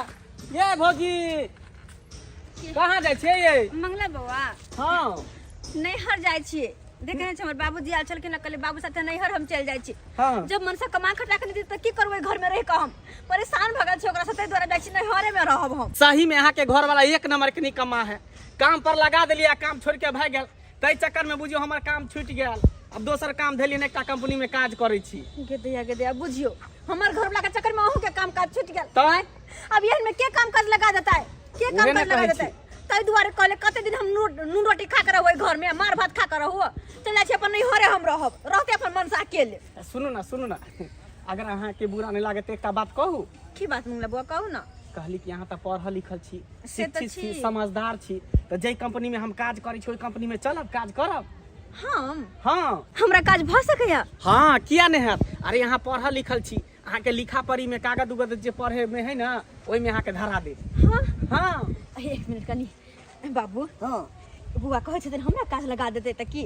[SPEAKER 3] ये भौजी कहाँ जाइ छियै ये
[SPEAKER 2] मंगला बौआ
[SPEAKER 3] हाँ
[SPEAKER 2] नैहर जाइ छियै देखे नहि छै हमर बाबूजी आयल छलखिन कहलियै बाबू साथे नैहर हम चलि जाइ छी
[SPEAKER 3] हाँ।
[SPEAKER 2] जब मनसा कमा खटा के नहि देत तऽ की करबै घर में रहि कऽ हम परेशान भऽ गेल छी ओकरा साथे दुआरे जाइ छी नैहरे में रहब हम
[SPEAKER 3] सही में अहाँ के घर वाला एक नंबर के निकम्मा है काम पर लगा देलियै आ काम छोड़ के भागि गेल ताहि चक्कर में बुझियौ हमर काम छूटि गेल अब दोसर काम धेलियन, एकटा कंपनी में काज करै छी।
[SPEAKER 2] गे दैया, गे दैया, बुझियो हमर घर वाला के चक्कर में अहूँ के काम काज छूट गेल।
[SPEAKER 3] तैं
[SPEAKER 2] अब एहन में के काम काज लगा देता है, के काम
[SPEAKER 3] उहे ने
[SPEAKER 2] काज लगा
[SPEAKER 3] कहै
[SPEAKER 2] देता है? ताहि दुआरे कहले कते दिन हम नून रोटी खा के रहबै, घर में मार भात खा के रहू। चल जाइ छी अपन नैहरे, हम रहब, रहते अपन मन से अकेले।
[SPEAKER 3] सुनू ना, सुनू ना, अगर अहाँके बुरा नहि लागत तऽ एकटा बात कहू?
[SPEAKER 2] की बात मंगला बुआ, कहू ना।
[SPEAKER 3] कहली कि अहाँ तऽ पढ़ल लिखल छी,
[SPEAKER 2] से तऽ
[SPEAKER 3] शिक्षित छी,
[SPEAKER 2] छी।
[SPEAKER 3] समझदार छी, तऽ जाहि कंपनी में हम काज करै छी ओहि कंपनी में चलब, काज करब।
[SPEAKER 2] हम?
[SPEAKER 3] हाँ।
[SPEAKER 2] हमरा काज भऽ सकैया?
[SPEAKER 3] हाँ, किया नहि हैत? अरे अहाँ पढ़ल लिखल छी, अहाँके लिखा पढ़ी में कागज उगज जे पढ़े में है ना, ओहिमे अहाँके धरा देब।
[SPEAKER 2] हाँ?
[SPEAKER 3] हाँ।
[SPEAKER 2] अरे, एक मिनट कनी बाबू।
[SPEAKER 5] हाँ।
[SPEAKER 2] बुआ कहै छथिन हमरा काज लगा देतै तऽ की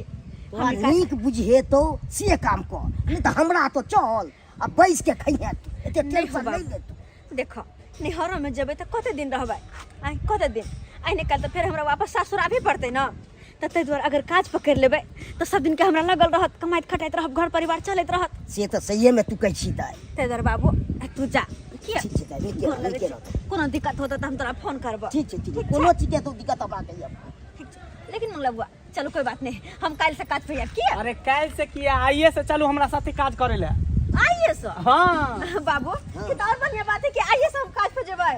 [SPEAKER 5] तोरा
[SPEAKER 2] हम काज-
[SPEAKER 5] नीक बुझेतौ से काम कर, नहीं तऽ हमरा तो चल आ बैस के खइहे तू, एते
[SPEAKER 2] नहीं
[SPEAKER 5] टेंशन
[SPEAKER 2] हो
[SPEAKER 5] नहीं
[SPEAKER 2] बाबू।
[SPEAKER 5] ले तू।
[SPEAKER 2] देखो, नैहरो में जेबै तऽ कते दिन रहबै? आइ कते दिन? आइ नहि काल्हि तऽ फेर हमरा वापस सासुर आबे पड़तै ने। तऽ ताहि दुआरे अगर काज पकड़ि लेबै तऽ सब दिनके हमरा लगल रहत, कमाइत खटाइत रहब, घर परिवार चलैत रहत।
[SPEAKER 5] से तऽ सहिए में तू कहै छी दाइ।
[SPEAKER 2] ताहि दुआरे बाबू, आ तू जा। किया?
[SPEAKER 5] ठीक छै दाइ, नीके
[SPEAKER 2] गोर
[SPEAKER 5] रहऽ,
[SPEAKER 2] लगै
[SPEAKER 5] नीके
[SPEAKER 2] छी।
[SPEAKER 5] रहऽ।
[SPEAKER 2] कोनो दिक्कत होतौ तऽ हम तोरा फोन करबऽ।
[SPEAKER 5] ठीक छै, ठीक छै, कोनो चीज के तो दिक्कत हमरा कहिया।
[SPEAKER 2] ठीक छै, लेकिन मंगला बुआ चलू, कोई बात नहीं, हम काल्हि से काज पे आयब। किया?
[SPEAKER 3] अरे काल्हि से किया, आइए से चलू हमरा साथे काज करे ले।
[SPEAKER 2] आइए से?
[SPEAKER 3] हाँ।
[SPEAKER 2] बाबू, ई तऽ और बढ़िया बात है कि आइए से हम काज पे जेबै।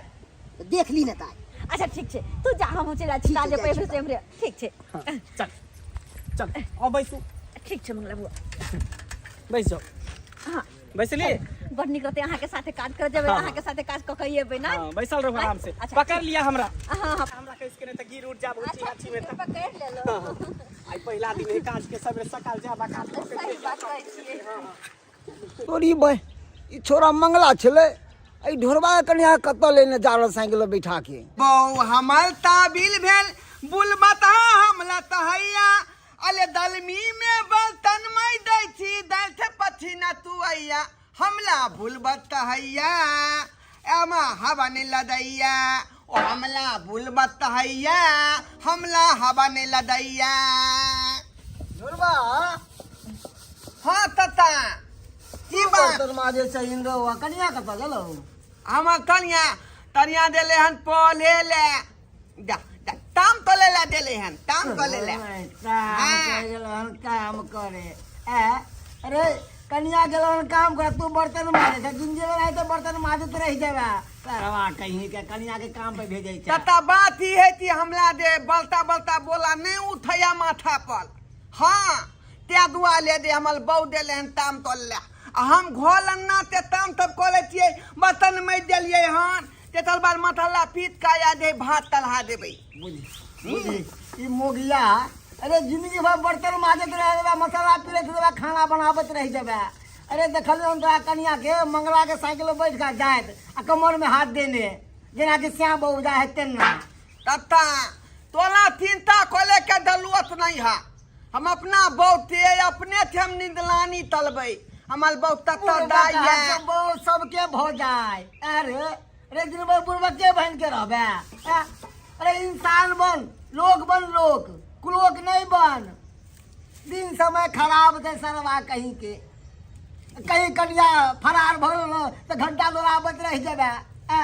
[SPEAKER 5] देख ली ने दाइ।
[SPEAKER 2] अच्छा ठीक छै, तू जा, हम चलि जाइ छी
[SPEAKER 5] ठीक छै,
[SPEAKER 2] काज पे।
[SPEAKER 5] जाइ छी।
[SPEAKER 2] एम्हरे से एम्हरे। ठीक छै।
[SPEAKER 3] हाँ, चल चल, अब बैसू।
[SPEAKER 2] ठीक छै मंगला बुआ।
[SPEAKER 3] बैस जाओ।
[SPEAKER 2] हाँ।
[SPEAKER 3] बैसली?
[SPEAKER 2] बड़ नीक रहतै अहाँके साथे काज कर जेबै।
[SPEAKER 3] हाँ।
[SPEAKER 2] अहाँके साथे काज कऽ के एबै ना।
[SPEAKER 3] हाँ, बैसल रहू आराम से।
[SPEAKER 2] अच्छा,
[SPEAKER 3] पकड़
[SPEAKER 2] ठीक।
[SPEAKER 3] लिया हमरा।
[SPEAKER 2] हाँ हाँ।
[SPEAKER 3] हमरा कैस के नहीं तऽ गिर उठ जाब ऊँची
[SPEAKER 2] अच्छा,
[SPEAKER 3] गाछी में
[SPEAKER 2] ठीक
[SPEAKER 3] तऽ।
[SPEAKER 2] छै, पकड़ि लेलहुँ।
[SPEAKER 3] हाँ, आइ पहिला दिन है काज के, सबेरे सकाल जाब आ काज कऽ के
[SPEAKER 2] सही बात कहै छियै।
[SPEAKER 4] तोरी बह, ई छोरा मंगला छलै, एहि ढोरबा के कनिया कतऽ लेने जा रहल साइकिल पर बैठा के?
[SPEAKER 1] बौ हमर ताबिल भेल बुलबता हमला तहैया, अले दलमी में बर्तन मै दै छी, दालि थे पछीना तू अइया, हमला भूलबत हैया, एमा हवा ने लदैया, ओ हमला भूलबत हैया, हमला हवा ने लदैया।
[SPEAKER 4] ढोरबा।
[SPEAKER 1] हाँ तता, की बात?
[SPEAKER 4] बर्तन माजे छै इंद्रो, कनिया कतऽ गेलौ?
[SPEAKER 1] हमर कनिया तनिया देले हन पले ले जा जा, ताम तले ला देले हन, ताम तले ला।
[SPEAKER 4] काम
[SPEAKER 1] हाँ।
[SPEAKER 4] करे गेलौ हन, काम करे। ए अरे, कनिया गेलौ हन काम करे, तू बर्तन माजे छै। जिंदगी में तो बर्तन माजत रहि जेबे। सरवा कहीं के, कनिया के काम पे भेजै छै।
[SPEAKER 1] तता बात ई है कि हमला दे बलता बलता बोला नहीं उठैया माथा पर। हाँ, ते दुआ ले दे हमर बहू देले हन ताम तोल ले, आ हम घोल अन्ना ते ताम तब कऽ लै छियै, बर्तन मजि देलियै हन, ते तल बाद मसाला पीट कऽ आ दे भात तलहा देबै।
[SPEAKER 4] बुझी बुझी ई मोगिया, अरे जिंदगी भर बर्तन माजत रह जेबे, मसाला पीरैत रहबे, खाना बनाबैत रहि जेबे। अरे देखलियौ हम तोरा कनिया के मंगला के साइकिल पर बैठ कऽ जाइत आ कमर में हाथ देने, जेनाकि श्याम बहू जाइ है तेना।
[SPEAKER 1] तत्ता तोला चिंता खोले के जरूरत नहीं है, हम अपना बहुते अपने थे हम निदलानी तलबै, हमर बहुत तत्ता दाई है।
[SPEAKER 4] बहु सबके भऽ जाय। अरे अरे, दिन भर बुढ़बा के बन के रहबे? ए, अरे इंसान बन, लोग बन, लोग कुलोक नहीं बन। दिन समय खराब थे सरवा कहीं के। कहीं कनिया फरार भऽ गेल तऽ घंटा दौड़ाबैत रहि जेबे। ए,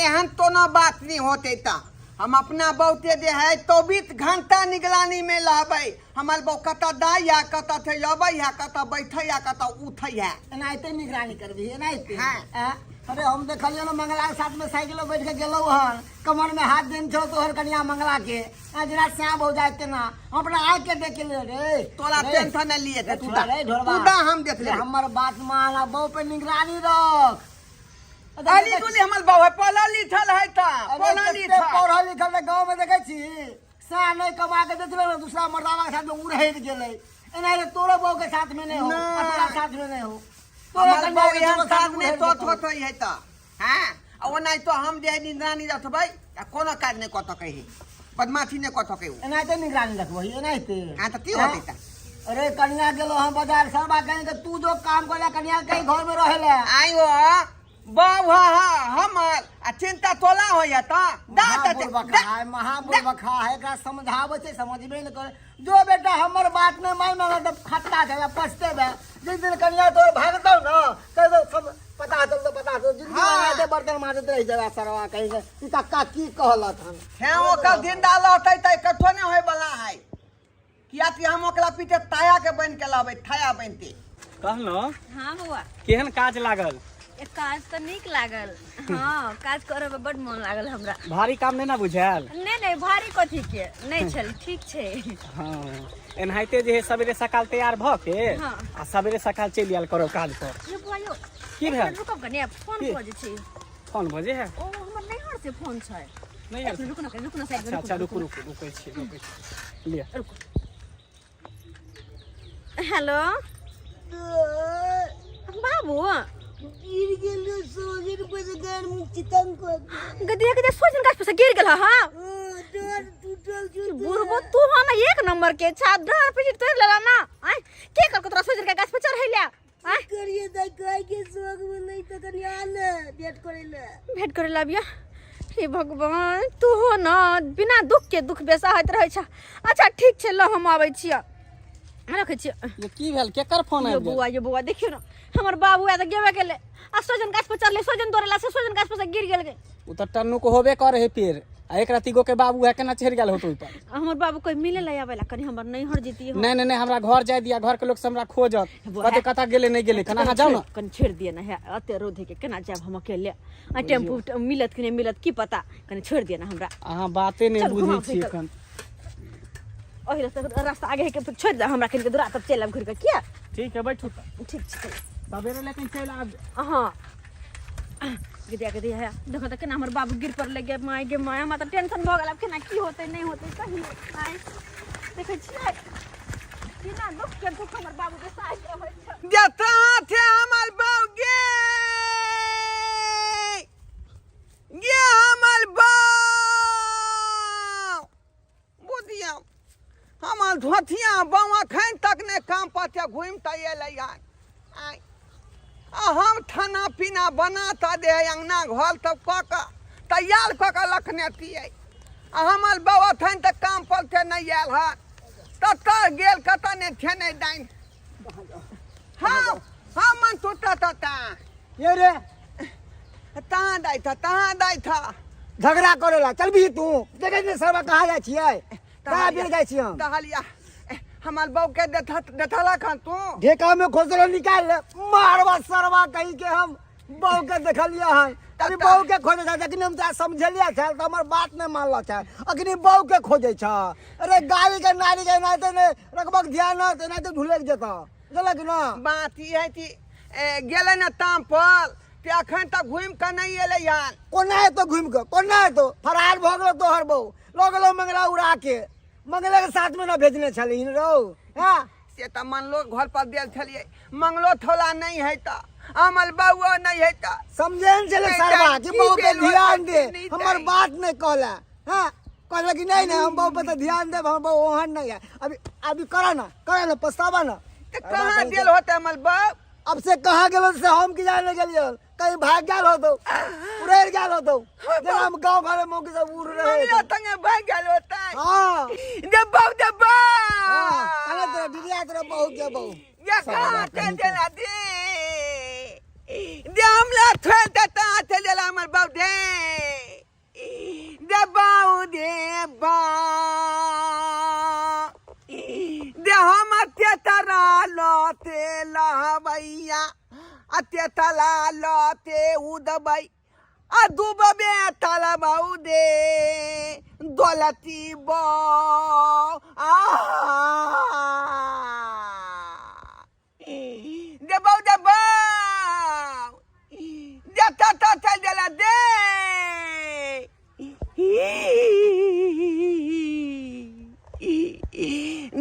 [SPEAKER 1] एहन तो ना बात नहीं होते ता, हम अपना बहुते जे है 24 घंटा निगरानी में रहबै, हमर बहु कतऽ दाई है, कतऽ थे अबै है, कतऽ बैठै है, कतऽ उठै है।
[SPEAKER 4] एनाहिते निगरानी करबही? एनाहिते?
[SPEAKER 1] हाँ।
[SPEAKER 4] ए, अरे हम देखलियै ने, मंगला के साथ में साइकिल पर बैठ के गेलहुँ हन, कमर में हाथ देने छौ तोहर कनिया मंगला के, आ जेना श्याम भौ जाय तेना। हम अपना आँख के देख ले रे।
[SPEAKER 1] तोरा
[SPEAKER 4] रे,
[SPEAKER 1] टेंशन नहीं लिए
[SPEAKER 4] रे
[SPEAKER 1] तू
[SPEAKER 4] छोड़ा रे ढोरबा।
[SPEAKER 1] तू दा, हम देख
[SPEAKER 4] रे,
[SPEAKER 1] लेबै।
[SPEAKER 4] हमर बात मान आ बहु पे निगरानी रख।
[SPEAKER 1] अली दुली हमर बहु है, पढ़ल लिखल है ता,
[SPEAKER 4] अरे
[SPEAKER 1] पढ़ल
[SPEAKER 4] कते
[SPEAKER 1] लिखल।
[SPEAKER 4] पढ़ल लिखल ने गाँव में देखै छी, सएह नहि कमा के देखले ने, दूसरा मर्दावा के साथ में उड़ैत गेलै। एना रे तोरो बहू के साथ में नहीं हो,
[SPEAKER 1] नहि।
[SPEAKER 4] आ तोरा साथ में नहीं हो, तोरो
[SPEAKER 1] हमर
[SPEAKER 4] कनिया
[SPEAKER 1] बहु
[SPEAKER 4] के
[SPEAKER 1] एहन
[SPEAKER 4] तोरो साथ
[SPEAKER 1] काज
[SPEAKER 4] में
[SPEAKER 1] नहि
[SPEAKER 4] उड़ैत
[SPEAKER 1] तो
[SPEAKER 4] जेतौ।
[SPEAKER 1] होतै है ता। हाँ, आ ओनाहि तो हम जे निगरानी रखबै आ कोनो काज नहि कऽ सकै है, बदमाशी नहि कऽ सकै ओ।
[SPEAKER 4] एनाहिते निगरानी रखबही एनाहिते?
[SPEAKER 1] हाँ, तऽ की होतै ता?
[SPEAKER 4] अरे कनिया गेलो हम बाजार, सरबा कहीं के तू जो काम करे, कनिया कहीं घर में रहेला।
[SPEAKER 1] आइयो बाबू, हाँ हमर आ चिंता तोला होइया ता दा ता
[SPEAKER 4] महाबुड़बखा है, महाबुड़बखा है। एकरा समझाबै छै समझबे नहि करे। जो बेटा, हमर बात नहि मानि मांगत तऽ खत्ता छै, पछतेबे। जिस दिन कनिया तोर भागतौ न तै तो सब पता चलतौ, पता चलतौ। जिंदगी
[SPEAKER 1] हाँ।
[SPEAKER 4] बनाते बर्तन माजैत रहि जेबे। सरवा कहीं के, ई कक्का की कहलक हन?
[SPEAKER 1] हे, ओकर जिंदा रहतै तऽ कथो नहि होय बला है। किया कि हम ओकरा पीछे ताया के बन के लाबै थाया बनते।
[SPEAKER 3] कहलहुँ
[SPEAKER 2] हाँ बौआ।
[SPEAKER 3] केहन काज लागल?
[SPEAKER 2] एक काज तऽ नीक लागल। हाँ, काज करऽ मे बड मोन लागल हमरा।
[SPEAKER 3] भारी काम नहि ने बुझायल?
[SPEAKER 2] नहि नहि, भारी कथी के नहि छल, ठीक छै।
[SPEAKER 3] हाँ, एनाहिते जे है सवेरे सकाल तैयार भऽ के
[SPEAKER 2] हाँ।
[SPEAKER 3] आ सवेरे सकाल चलि आयल करब काज पर।
[SPEAKER 2] यो बौआ यो,
[SPEAKER 3] की
[SPEAKER 2] एक
[SPEAKER 3] भेल?
[SPEAKER 2] मिनट रुकब कने, फोन
[SPEAKER 3] की?
[SPEAKER 2] बजै छै।
[SPEAKER 3] फोन बजे है?
[SPEAKER 2] ओ हमर नैहर से फोन छै।
[SPEAKER 3] नहि
[SPEAKER 2] एक
[SPEAKER 3] आयल?
[SPEAKER 2] मिनट रुकू ना, रुकू ना साइड में।
[SPEAKER 3] अच्छा अच्छा,
[SPEAKER 2] रुकू
[SPEAKER 3] रुकू रुकू, रुकै छी रुकै छी, लिअ।
[SPEAKER 2] रुकू। हेलो बाबू,
[SPEAKER 5] गिर गेलो सोजन पर गार मुख चितंग को।
[SPEAKER 2] गदिया गदिया, सोजन गाछ पर से गिर गेल। हाँ,
[SPEAKER 5] डर टूटल छौ।
[SPEAKER 2] बुढ़बो तू हो ना एक नंबर के छा, डर पीछे तोड़ लेला ना। आय के कर तोरा सोजन के गाछ पर चढ़ैला? आय
[SPEAKER 5] करिए दाई, गाय के शौक में नहीं तो कनी आल भेंट करे ले।
[SPEAKER 2] भेंट करे लाबिया। हे भगवान, तू हो ना बिना दुख के दुख बेसाहैत रहै छ। अच्छा ठीक छै, ल हम आबै छियै, रखै छियै।
[SPEAKER 3] ये की भेल? केकर फोन
[SPEAKER 2] यो
[SPEAKER 3] आबि गेल?
[SPEAKER 2] बौआ, यो बौआ, देखियौ ने हमर बाबू आय तऽ गेबे केलै आ सोजन गाछ पर चढ़लै, सोजन तोड़ेला से सोजन गाछ पर से गिर गेल।
[SPEAKER 3] ओ तऽ टन्नू के होबे करे है पेड़ आ एक रति गो के बाबू है, केना चढ़ि गेल होतो ओहि पर?
[SPEAKER 2] हमर बाबू कोई मिले ला आबै ला, कनी हमर नैहर जीती।
[SPEAKER 3] नहीं नहीं नहीं, हमरा घर जाय दिया, घर के लोग सब हमरा खोजत, कते कता गेले नहीं गेले। कना अहाँ जाउ ना।
[SPEAKER 2] कनी छोड़ि दिअ ने, हे एते रौद के केना जायब हम अकेले? आ टेम्पू मिलत कि नहि मिलत की पता, कनी छोड़ि दिअ ने हमरा।
[SPEAKER 3] अहाँ बाते नहीं
[SPEAKER 2] चल,
[SPEAKER 3] बुझै
[SPEAKER 2] घुमाउ
[SPEAKER 3] छियै
[SPEAKER 2] फिर।
[SPEAKER 3] एखन।
[SPEAKER 2] ओहि रास्ता रास्ता आगे है के छोड़ि दे हमरा, कनी के दूरा तब चलि आब घुरि के किया।
[SPEAKER 3] ठीक है, बैठू।
[SPEAKER 2] ठीक छै, चलू।
[SPEAKER 3] सवेरे लेकिन चलि आब।
[SPEAKER 2] हाँ, गदिया गदिया है, देखो तऽ केना हमर बाबू गिर पड़लै। गे माय गे माय, हमरा तऽ टेंशन भऽ गेल, आब केना की होतै नहि होतै कहियो। आइ देखै छियै बिना दुख के दुख हमर बाबू के साथ रहै छै।
[SPEAKER 1] जता थे हमर बाऊ गे, गे हमर बाऊ, बुझियौ हमर धोतिया बाऊ अखन तक नहि काम पाते घुमि तऽ एलै हन। आइ आ हम खाना पीना बना तऽ दे अङ्गना घर सब कऽ कऽ तैयार कऽ कऽ रखने छियै आ हमर बाऊ अखन तक काम पर से नहि आयल हन, कतऽ गेल कतऽ नहि छेनै डाइन। हाँ हाँ, मन टूटा ता
[SPEAKER 4] ये रे
[SPEAKER 1] तहाँ दाइ था, तहाँ दाइ था।
[SPEAKER 4] झगड़ा करेला चल भी तू, देखे नहीं सरवा कहाँ जाइ छियै, कहाँ बेर जाइ छियै हम?
[SPEAKER 1] तहलिया हमर बहू के देखा देखलक हन तू?
[SPEAKER 4] ढेका में खोसलो निकाल ले मारवा सरवा कहीं के। हम बहू के देखलिए हन, अभी बहू के खोजे छ, जखनी हम तोरा समझलिए छ तऽ हमर बात नहि मानल छ, अखनी बहू के खोजे छ। अरे गाड़ी के नारी के एनाहिते नहि रखबक ध्यान न तऽ एनाहिते ढुलकि जेतऽ, बुझलक न?
[SPEAKER 1] बात ई है कि गेलै ने ताम पर ते अखन तक घुमि कऽ नहि एलै हन।
[SPEAKER 4] कोना एतो घुमि कऽ, कोना एतो? फरार भऽ गेलो तोहर बहू, लऽ गेलो मंगला उड़ा के, मंगले के साथ में न भेजने छलहीन रौ? हँ,
[SPEAKER 1] से तऽ मनलो घर पर देल छलियै, मंगलो थोला नहि है तऽ अमल बउओ नहि है तऽ
[SPEAKER 4] समझे ने छलै
[SPEAKER 1] नहि
[SPEAKER 4] सरवा
[SPEAKER 1] जानि
[SPEAKER 4] कि
[SPEAKER 1] की
[SPEAKER 4] बहू पे
[SPEAKER 1] भेल
[SPEAKER 4] ध्यान
[SPEAKER 1] होतै,
[SPEAKER 4] दे।
[SPEAKER 1] की नहि
[SPEAKER 4] हमर
[SPEAKER 1] जानि।
[SPEAKER 4] बात नहि कहला। हाँ, कहला कि नहीं नहीं, हम बहू पे तो ध्यान देब, हम बहू ओहन नहीं है। अभी अभी करा ना, करा ना, पछतावा ना।
[SPEAKER 1] तऽ कहाँ गेल होतै अमल बउ?
[SPEAKER 4] अब से कहाँ गेल से हम की जाने गेलियै, कहीं भाग गेल होतो, उड़ैर गेल होतो, जेना हम गाँव घर में मौकी सब उड़ रहे।
[SPEAKER 1] मंगलो तंगे भाग गेल होतै।
[SPEAKER 4] हाँ
[SPEAKER 1] दे बउ दे बउ।
[SPEAKER 4] हाँ, कहले तोरा डिरिया तोरा बहू के बहू
[SPEAKER 1] ये कहाँ चल देला दे दे, हमला छोड़ देता चल देला हमर बउ दे दे बउ दे बउ दे, हम तेतरा लते लहबैया आ तेतला लते उदबै आ डूबबे तलबौ दे दौलती बौ आ दे बौ दे बौ दे तत चल देला दे।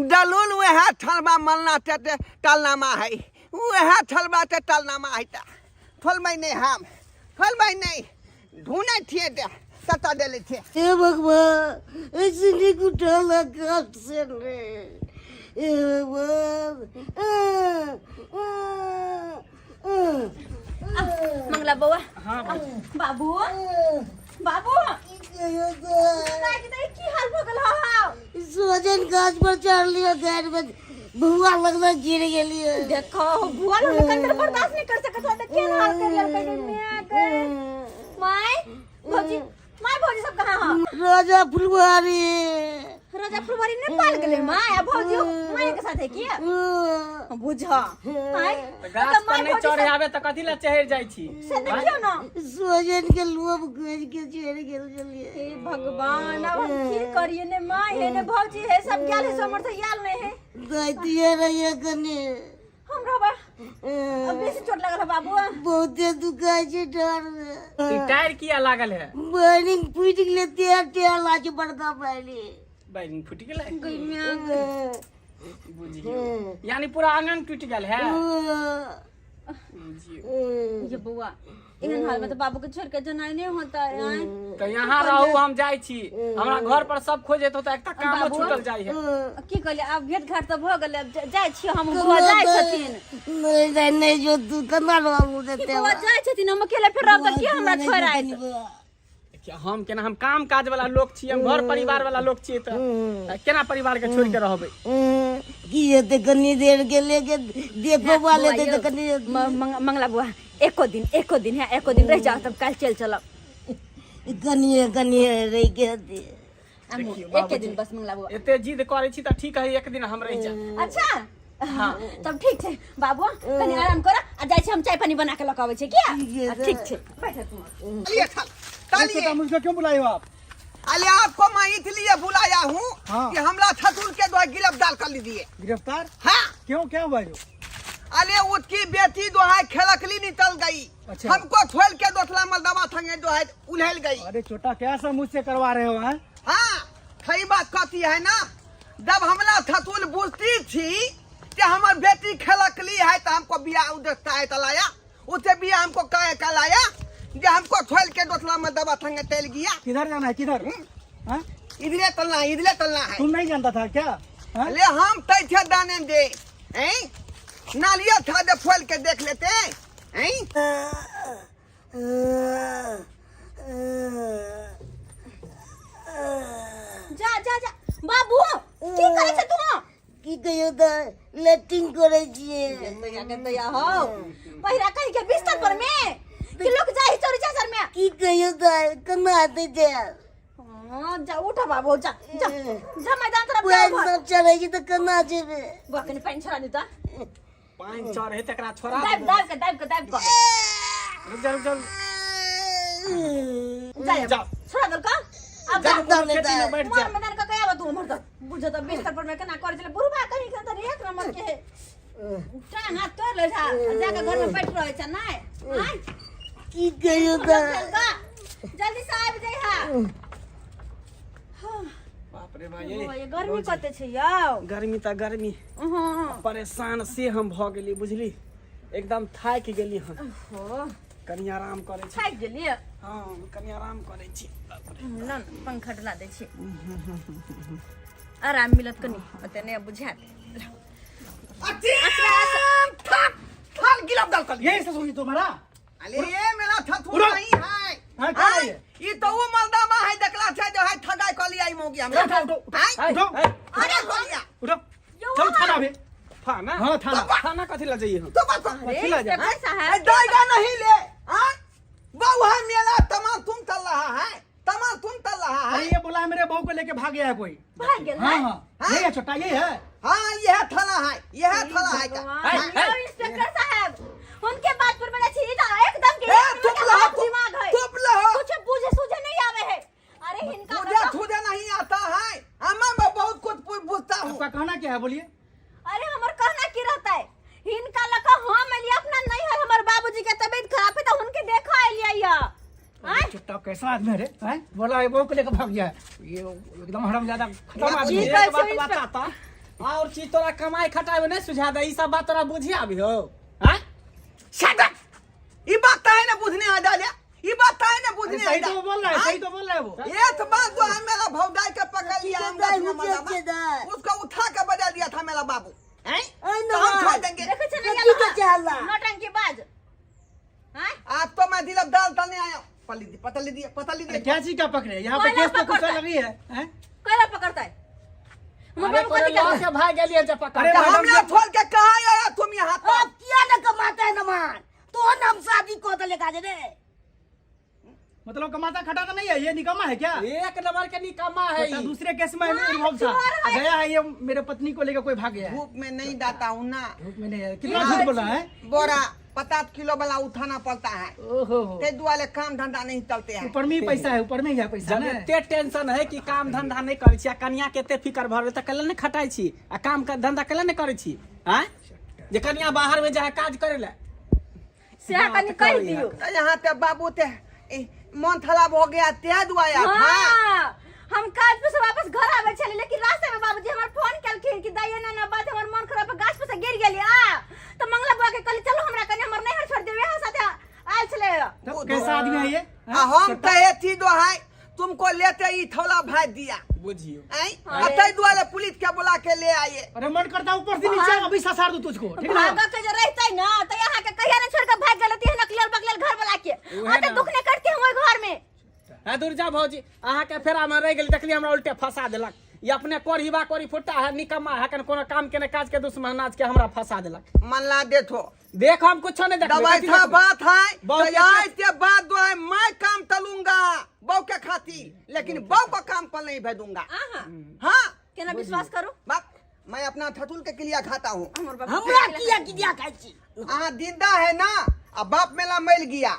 [SPEAKER 1] दलूल वएह थलबा मलना ते टलनामा है, वएह थलबा ते टलनामा है, तऽ थलबै नहि हम, थलबै नहि, ढूँढै छियै ते कतऽ देले छियै।
[SPEAKER 5] हे भगवान, ऐसे नहीं उठाला कष्ट से रे, हे भगवान। आ, आ, आ,
[SPEAKER 2] मंगला बौआ।
[SPEAKER 3] हाँ।
[SPEAKER 2] बाबू बाबू,
[SPEAKER 5] की कहियो तऽ?
[SPEAKER 2] दाइ के दाइ, की हाल भऽ गेल हौ?
[SPEAKER 5] सोजन गाछ पर चढ़ लियो, गाछ में भुआ लगल गिर गेलियो।
[SPEAKER 2] देखो भुआ लोग कंदर बर्दाश्त नहीं कर सकत हो, के हाल कर लड़के के मैं के माय भौजी, माय भौजी सब कहाँ हो?
[SPEAKER 5] राजा फुलवारी।
[SPEAKER 2] रोजा फुलबारी नेपाल गेलै माय आ भौजी माय के साथे की बुझ आय
[SPEAKER 3] तऽ गाछ पर नहि चढ़े आबे तऽ कथी लए चढ़ि जाइ छी
[SPEAKER 2] से देखियौ ना
[SPEAKER 5] सोजन के लोभ खोज के चढ़ गेल छलियै।
[SPEAKER 2] हे भगवान, अब हम की करिए? ने माय है ने भौजी है, सब गेल है, समर्थ आयल नहीं है।
[SPEAKER 5] दैतिये रहिए कनी।
[SPEAKER 2] हम रहबा अब बेसी चोट लगल है बाबू।
[SPEAKER 5] बहुते दुखाइ छै डर में।
[SPEAKER 3] ई टायर किया लागल है?
[SPEAKER 5] बैरिंग फूटि गेलै, तेल तेल लागे छै बड़का बैरिंग।
[SPEAKER 3] बैरिंग फूटि गेलै, बुझियौ, यानी पूरा आंगन टूटि गेल है, बुझियौ।
[SPEAKER 2] ये बउआ, एहन हाल में तो बाबू के छोड़ के जनाई नहीं होता है आँय?
[SPEAKER 3] तऽ यहाँ रहू, हम जाइ छी। हमरा घर पर सब खोजैत होता, एकटा कामो
[SPEAKER 2] बाबू।
[SPEAKER 3] छूटल जाइ है।
[SPEAKER 2] की कहलियै, आब भेंट घाट तऽ भऽ गेलै, आब जाइ छियै हम। बउआ जाइ छथिन।
[SPEAKER 5] नहि नहि नहि, जो तू केना रहबू
[SPEAKER 2] की
[SPEAKER 5] देते?
[SPEAKER 2] बउआ जाइ छथिन, हम अकेले फेर रहब तऽ के हमरा छोड़ि आयत?
[SPEAKER 3] देखियौ, हम केना, हम काम काज वाला लोक छी, हम घर परिवार वाला लोक छियै, तऽ केना परिवार के छोड़ के रहबै?
[SPEAKER 5] की हेतै, कनी देर के लेके देखो वाले
[SPEAKER 2] बउआ
[SPEAKER 5] तऽ
[SPEAKER 2] यौ,
[SPEAKER 5] कनी
[SPEAKER 2] मंगला बउआ, एको दिन, एको दिन है, एको दिन रहि जाओ, तब काल्हि चलि चलब।
[SPEAKER 5] कनिए कनिए रहि के हेतै।
[SPEAKER 3] देखियौ,
[SPEAKER 2] एके
[SPEAKER 3] बाबूजी।
[SPEAKER 2] दिन बस मंगला बउआ।
[SPEAKER 3] एते जिद करै छी तऽ ठीक है, एक दिन हम रहि जायब।
[SPEAKER 2] अच्छा, तब ठीक छै बाबू, कनि आराम कर आ जाइ छी हम, चाय पानी बना के लऽ के अबै छी। किया
[SPEAKER 5] ठीक है।
[SPEAKER 2] ठीक छै, बैठ तू।
[SPEAKER 1] चलिए चल चलिए।
[SPEAKER 4] छोटा, मुझको क्यों बुलाए हो आप?
[SPEAKER 1] अरे आपको मैं इसलिए बुलाया हूँ
[SPEAKER 4] हाँ।
[SPEAKER 1] कि हमला छतुल के दो गिरफ्तार कर लीजिए।
[SPEAKER 4] गिरफ्तार?
[SPEAKER 1] हाँ।
[SPEAKER 4] क्यों, क्या हुआ जो?
[SPEAKER 1] अरे उसकी बेटी जो है खेलकली निकल गई।
[SPEAKER 4] अच्छा।
[SPEAKER 1] हमको छोड़ के दोसरा मलदवा संगे जो है उलहल गई।
[SPEAKER 4] अरे छोटा, क्या सब मुझसे करवा रहे हो हैं?
[SPEAKER 1] हाँ, सही बात कहती है ना। जब हमला थतुल बुझती थी कि हमार बेटी खेलकली है तो हमको बियाह उदसता है तो लाया उसे बियाह, हमको काहे का लाया जे हमको छोड़ के दोसरा मलदवा संगे चल गया?
[SPEAKER 4] किधर जाना है, किधर हाँ?
[SPEAKER 1] इधरे चलना है, इधरे चलना है।
[SPEAKER 4] तुम नहीं जानता था क्या हाँ?
[SPEAKER 1] अरे हम तय थे दाने दे हैं नालिया था दे फोल के देख लेते हैं।
[SPEAKER 2] जा जा जा बाबू, की करै छै तू?
[SPEAKER 5] की कहियो तऽ लेट्रिन करै छियै।
[SPEAKER 2] दया के दया हो, पहिरा कहीं के बिस्तर पर में कि लोग जाई चोरी चाचर में।
[SPEAKER 5] की कहियो तऽ केना हेतै जायब?
[SPEAKER 2] हाँ, जा उठ बाबू, जा जा जा, मैदान तरफ जा।
[SPEAKER 5] पानि सब चढ़ै छै तऽ केना जेबै?
[SPEAKER 2] बुआ, कनि पानि छोड़ा दी तऽ।
[SPEAKER 3] पानि चढ़े तकरा छोड़ा।
[SPEAKER 2] दाबि दाबि के, दाबि के, दाबि के।
[SPEAKER 3] रुक जा, रुक जा।
[SPEAKER 2] जा।
[SPEAKER 3] जा।
[SPEAKER 2] छोड़ा देलका, अब
[SPEAKER 3] जा,
[SPEAKER 2] जा।
[SPEAKER 3] कोनो खेती में बैठ जा।
[SPEAKER 2] मोर मैदान के कया तू उमर तक बुझ त बिस्तर पर में केना कर छले बुढ़बा कहीं के त एक नंबर के है। टांग हाथ तोड़ ले जा, जाके घर में बैठ रहे छ नै आय।
[SPEAKER 5] की कहियो तऽ
[SPEAKER 2] जल्दी से आबि जइहा।
[SPEAKER 3] बाप रे भाई।
[SPEAKER 2] ये गर्मी कते छै यौ।
[SPEAKER 3] गर्मी तऽ गर्मी।
[SPEAKER 2] हाँ।
[SPEAKER 3] परेशान से हम भऽ गेली, बुझली, एकदम थाकि गेली हम।
[SPEAKER 2] हो।
[SPEAKER 3] कनि आराम करै छी।
[SPEAKER 2] थाकि गेलियै?
[SPEAKER 3] हँ, कनि आराम करै छी। बाप रे।
[SPEAKER 2] ना ना, पंखा डला दै छी, आराम मिलत कनि, ओते नहि बुझायत।
[SPEAKER 1] थाल गिरफ्तार कर
[SPEAKER 4] यही ससुर जी तुम्हारा?
[SPEAKER 1] अरे ये मेरा थथुल
[SPEAKER 4] उड़ो।
[SPEAKER 1] नहीं है।
[SPEAKER 4] हाँ, क्या है ये?
[SPEAKER 1] ये तो वो मर्दामा है, देखला छै जो है ठगाई कर लिया ई मौगी हमरा।
[SPEAKER 4] उठो, उठो, उठो।
[SPEAKER 1] आँय?
[SPEAKER 4] उठो।
[SPEAKER 1] अरे कर लिया।
[SPEAKER 4] उठो, चलो थाना अभी।
[SPEAKER 3] थाना?
[SPEAKER 4] हाँ, थाना।
[SPEAKER 3] थाना कथी लए जइए हम?
[SPEAKER 1] तो बात
[SPEAKER 2] अरे
[SPEAKER 3] कथी लए जाए?
[SPEAKER 2] इंस्पेक्टर साहब।
[SPEAKER 1] जाएगा नहीं ले हाँ? बहु है मेला तमाम तुम चल रहा है, तमाम तुम चल रहा
[SPEAKER 4] अरे
[SPEAKER 1] है।
[SPEAKER 4] ये बोला है मेरे बहू को लेके भाग गया है कोई।
[SPEAKER 2] भाग गेल
[SPEAKER 4] हाँ।
[SPEAKER 2] है?
[SPEAKER 4] हाँ, यही है छोटा, यही है।
[SPEAKER 1] हाँ, यह थाना है, यह थाना है का
[SPEAKER 2] भगवान,
[SPEAKER 3] है, है।
[SPEAKER 2] यौ इंस्पेक्टर साहब, उनके बात पर मेरा छी तो एकदम के
[SPEAKER 1] ए,
[SPEAKER 2] एक
[SPEAKER 1] चुप
[SPEAKER 2] नंबर के
[SPEAKER 1] रहो,
[SPEAKER 2] हाथ
[SPEAKER 1] चुप-
[SPEAKER 2] दिमाग है।
[SPEAKER 1] चुप रहो।
[SPEAKER 2] कुछ बुझे सूझे नहीं आवे है। अरे इनका
[SPEAKER 1] मुझे तुझे नहीं आता है, हमें मैं बहुत कुछ पूछता हूँ।
[SPEAKER 4] आपका कहना क्या है, बोलिए।
[SPEAKER 2] अरे हमर कहना की रहता है, हिनका लका हम एलिए अपना नैहर, हमर बाबूजी के तबीयत खराब है तो उनके देखा एलिए या।
[SPEAKER 4] अरे छोटा, कैसा आदमी है रे हैं? बोला ये बहू को लेकर भाग गया है, ये एकदम हराम ज्यादा खत्म आदमी
[SPEAKER 2] की
[SPEAKER 4] है।
[SPEAKER 2] कहै
[SPEAKER 3] एक बात
[SPEAKER 2] छै?
[SPEAKER 3] बताता और चीज तोरा कमाई खटाई में नहीं सुझा दे, ई सब बात तोरा बुझी आबी हो हैं?
[SPEAKER 1] Shut up! ये बात है ना बुझने आ जा, ये बात है ना
[SPEAKER 4] अरे
[SPEAKER 1] बुझने
[SPEAKER 4] सही
[SPEAKER 1] आ
[SPEAKER 4] तो वो बोल रहा है, सही तो बोल रहा है वो।
[SPEAKER 1] एक बात जो है मेरा भौजाई के पकड़ लिया हम
[SPEAKER 5] दाई,
[SPEAKER 1] गाछ में
[SPEAKER 5] मुझे
[SPEAKER 1] मलबा।
[SPEAKER 5] अच्छे दाई।
[SPEAKER 1] उसको उठा के बजा दिया था मेरा बाबू हैं?
[SPEAKER 5] ऐ
[SPEAKER 1] तो हम
[SPEAKER 5] ना।
[SPEAKER 1] छोड़ देंगे?
[SPEAKER 2] देखै छै
[SPEAKER 5] कथी
[SPEAKER 2] ने
[SPEAKER 5] के चाहला?
[SPEAKER 2] नौटंकी बाज हैं?
[SPEAKER 1] आज तो मैं दिलक दाल तने आया, पली दी पता ली दिया पता ली
[SPEAKER 4] अरे
[SPEAKER 1] दिया।
[SPEAKER 4] क्या चीज का पकड़े यहाँ पे?
[SPEAKER 2] कोयला
[SPEAKER 4] केस तो कुछ
[SPEAKER 2] पकड़ता है।
[SPEAKER 4] लगी है हैं?
[SPEAKER 2] कैला पकड़ता है हमर
[SPEAKER 3] अरे
[SPEAKER 2] बाबू?
[SPEAKER 3] तोरे
[SPEAKER 2] कथी
[SPEAKER 3] लऽ
[SPEAKER 2] करता?
[SPEAKER 3] के भाग गेलियै जे पकड़।
[SPEAKER 4] अरे मैडम
[SPEAKER 1] हमने
[SPEAKER 4] जी,
[SPEAKER 1] छोड़ के कहा आया तुम यहाँ पर?
[SPEAKER 5] अब किया न कमाता है नमान तो हम शादी को तो लेकर रे।
[SPEAKER 6] मतलब कमाता खटाता नहीं है, ये निकम्मा है क्या?
[SPEAKER 3] एक नंबर के निकम्मा है
[SPEAKER 6] तो
[SPEAKER 3] ई।
[SPEAKER 6] दूसरे केस में इन्वॉल्व था, गया है ये मेरे पत्नी को लेकर कोई भाग गया है।
[SPEAKER 1] धूप में नहीं दाता हूँ ना।
[SPEAKER 6] धूप में नहीं है। कितना झूठ बोल रहा है।
[SPEAKER 1] बोरा 50 किलो वाला उठाना पड़ता है।
[SPEAKER 6] ओहो हो।
[SPEAKER 1] ते दुआले काम धंधा नहीं चलते हैं।
[SPEAKER 6] ऊपर में ही पैसा है, ऊपर में ही है पैसा
[SPEAKER 3] जब
[SPEAKER 6] ने।
[SPEAKER 3] एते टेंशन है कि काम धंधा नहीं करै छी आ कनिया के एते फिकर भऽ गेल, तऽ कैला नहि खटाइ छी आ काम के धंधा कैला नहि करै छी आँय, जे कनिया बाहर में जाए काज करै लए।
[SPEAKER 2] से कनी कहि दियौ।
[SPEAKER 1] तो यहाँ ते बाबू ते मन खराब हो गया ते दुआया था।
[SPEAKER 2] हाँ, हम काज पर से वापस घर आवे छली, लेकिन रास्ते में बाबूजी हमर फोन केलखिन कि दाई एना एना बात, हमर मन खराब, गाछ पर से गिर गेली। आ तो मंगला बुआ के कहली चलो हमरा कने, हमर नैहर छोड़ देवे, यहाँ साथे आयल छले।
[SPEAKER 6] तब कैसा आदमी है ये?
[SPEAKER 1] आ हम कहे थी दो है तुमको लेते ही थोड़ा भाई दिया।
[SPEAKER 3] बुझियो।
[SPEAKER 1] आई अतै दुआरे पुलिस के बुला के ले आइए।
[SPEAKER 6] अरे मन करता ऊपर से नीचे अभी ससार दूं तुझको, ठीक ना?
[SPEAKER 2] भागऽ के जे रहतै ना त यहाँ के कहिया ने छोड़ के भाग गेल तेहन अकलेल बकलेल घर वाला के।
[SPEAKER 3] उहे
[SPEAKER 2] आ त
[SPEAKER 3] ना।
[SPEAKER 2] दुख ने करती हम ओहि घर में।
[SPEAKER 3] है दुर्जा भौजी, अहाँके फेरा में रहि गेली, देखली हमरा उल्टे फंसा देलक। ई अपने कोढ़ीबा कोढ़ी फुट्टा है, निकम्मा है, कन कोनो काम के ने काज के दुश्मन नाच के हमरा फंसा देलक।
[SPEAKER 1] मन ला देखो।
[SPEAKER 3] देख, हम कुछो नहीं देखबै।
[SPEAKER 1] दवाई
[SPEAKER 3] कथी
[SPEAKER 1] था
[SPEAKER 3] देखबै?
[SPEAKER 1] बात है
[SPEAKER 3] बहुत
[SPEAKER 1] तो आज के बाद जो है मैं काम चलूंगा बहू के खातिर, लेकिन बहू को काम पर नहीं भेजूंगा।
[SPEAKER 2] आहा।
[SPEAKER 1] हाँ।
[SPEAKER 2] केना विश्वास करू?
[SPEAKER 1] बाप, मैं अपना थतुल के क्रिया खाता हूँ।
[SPEAKER 2] हमर बाप
[SPEAKER 5] हमरा किया किया खाइ छी?
[SPEAKER 1] हाँ, जिंदा है ना, अब बाप मेला मर गया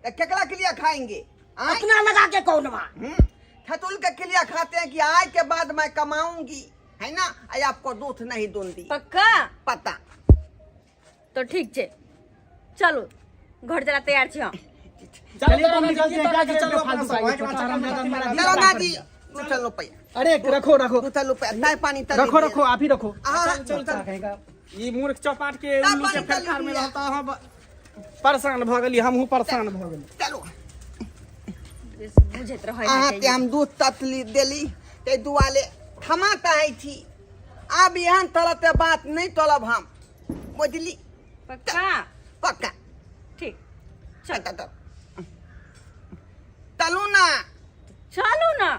[SPEAKER 1] तो केकरा क्रिया खाएंगे? आय?
[SPEAKER 5] अपना लगा के कौनवा।
[SPEAKER 1] थतुल के क्रिया खाते हैं कि आय के बाद मैं कमाऊंगी, है ना, आई आपको दूध नहीं दूंगी।
[SPEAKER 2] पक्का?
[SPEAKER 1] पता।
[SPEAKER 2] तो ठीक छे, चलू घर जरा तैयार छी हम।
[SPEAKER 6] चलिए तो हम
[SPEAKER 3] चलो
[SPEAKER 6] निकलते हैं, क्या
[SPEAKER 3] चलो
[SPEAKER 6] करें
[SPEAKER 3] अपना
[SPEAKER 6] फालतू
[SPEAKER 3] सब,
[SPEAKER 6] का ये
[SPEAKER 3] वाइट
[SPEAKER 6] छोटा हरामजादा हमारा
[SPEAKER 1] चलो
[SPEAKER 6] दिल
[SPEAKER 1] ना
[SPEAKER 6] खराब
[SPEAKER 1] जी,
[SPEAKER 6] कर दिया।
[SPEAKER 1] दू चल रुपया।
[SPEAKER 6] अरे रखो रखो।
[SPEAKER 1] दू चल रुपया नहीं पानी तली
[SPEAKER 6] रखो
[SPEAKER 1] दिए।
[SPEAKER 6] रखो, आप ही रखो।
[SPEAKER 1] हाँ,
[SPEAKER 3] चल,
[SPEAKER 1] चल।
[SPEAKER 6] कहेगा।
[SPEAKER 3] ई मूर्ख चौपाट के
[SPEAKER 1] ना
[SPEAKER 3] उल्लू के
[SPEAKER 1] पानी तली
[SPEAKER 3] फेरखार में
[SPEAKER 1] दिया।
[SPEAKER 3] रहता हम परेशान भऽ गेली, हमहूँ परेशान भऽ गेली।
[SPEAKER 1] चलो।
[SPEAKER 2] बेसी बुझैत रहै
[SPEAKER 1] अहाँ के हम दूध ततली देली ताहि दुआरे क्षमा चाहै छी। आब एहन तरहके बात नहि तलब हम, बुझली?
[SPEAKER 2] पक्का?
[SPEAKER 1] पक्का।
[SPEAKER 2] ठीक।
[SPEAKER 1] चल चल चलू ना।
[SPEAKER 2] चलू ना।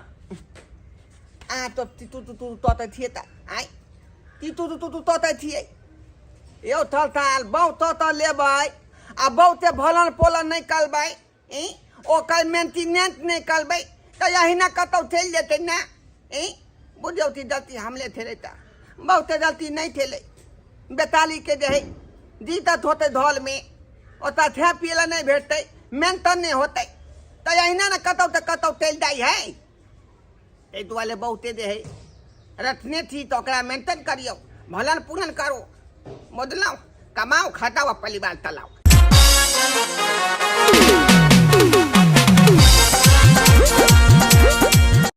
[SPEAKER 1] अहाँ तऽ तू तू तू ततै छियै तऽ आइ ती तू तू तू ततै छियै यौ। थल थाल बहुत तऽ लेबै आ बहुते भलन पोलन नहि करबै, ई ओकर मेंटेनेंस नहि करबै तऽ अहिना कतहु चलि जेतै ने। ई बुझियौ कि गलती हमले छलै तऽ बहुते गलती नहि छलै। बेतालीके जे हइ दिक्कत होतै धौलमे, ओतऽ खाय पियै लए नहि भेटतै, मेंटेन नहि होतै तऽ अहिना ने कतहु तऽ कतहु चलि जाइ हइ। ताहि दुआरे बहुते जे हइ रखने छी तऽ ओकरा मेंटेन करियौ, भलन पूरन करू, बुझलहुँ? कमाउ खटाउ आ परिवार चलाउ।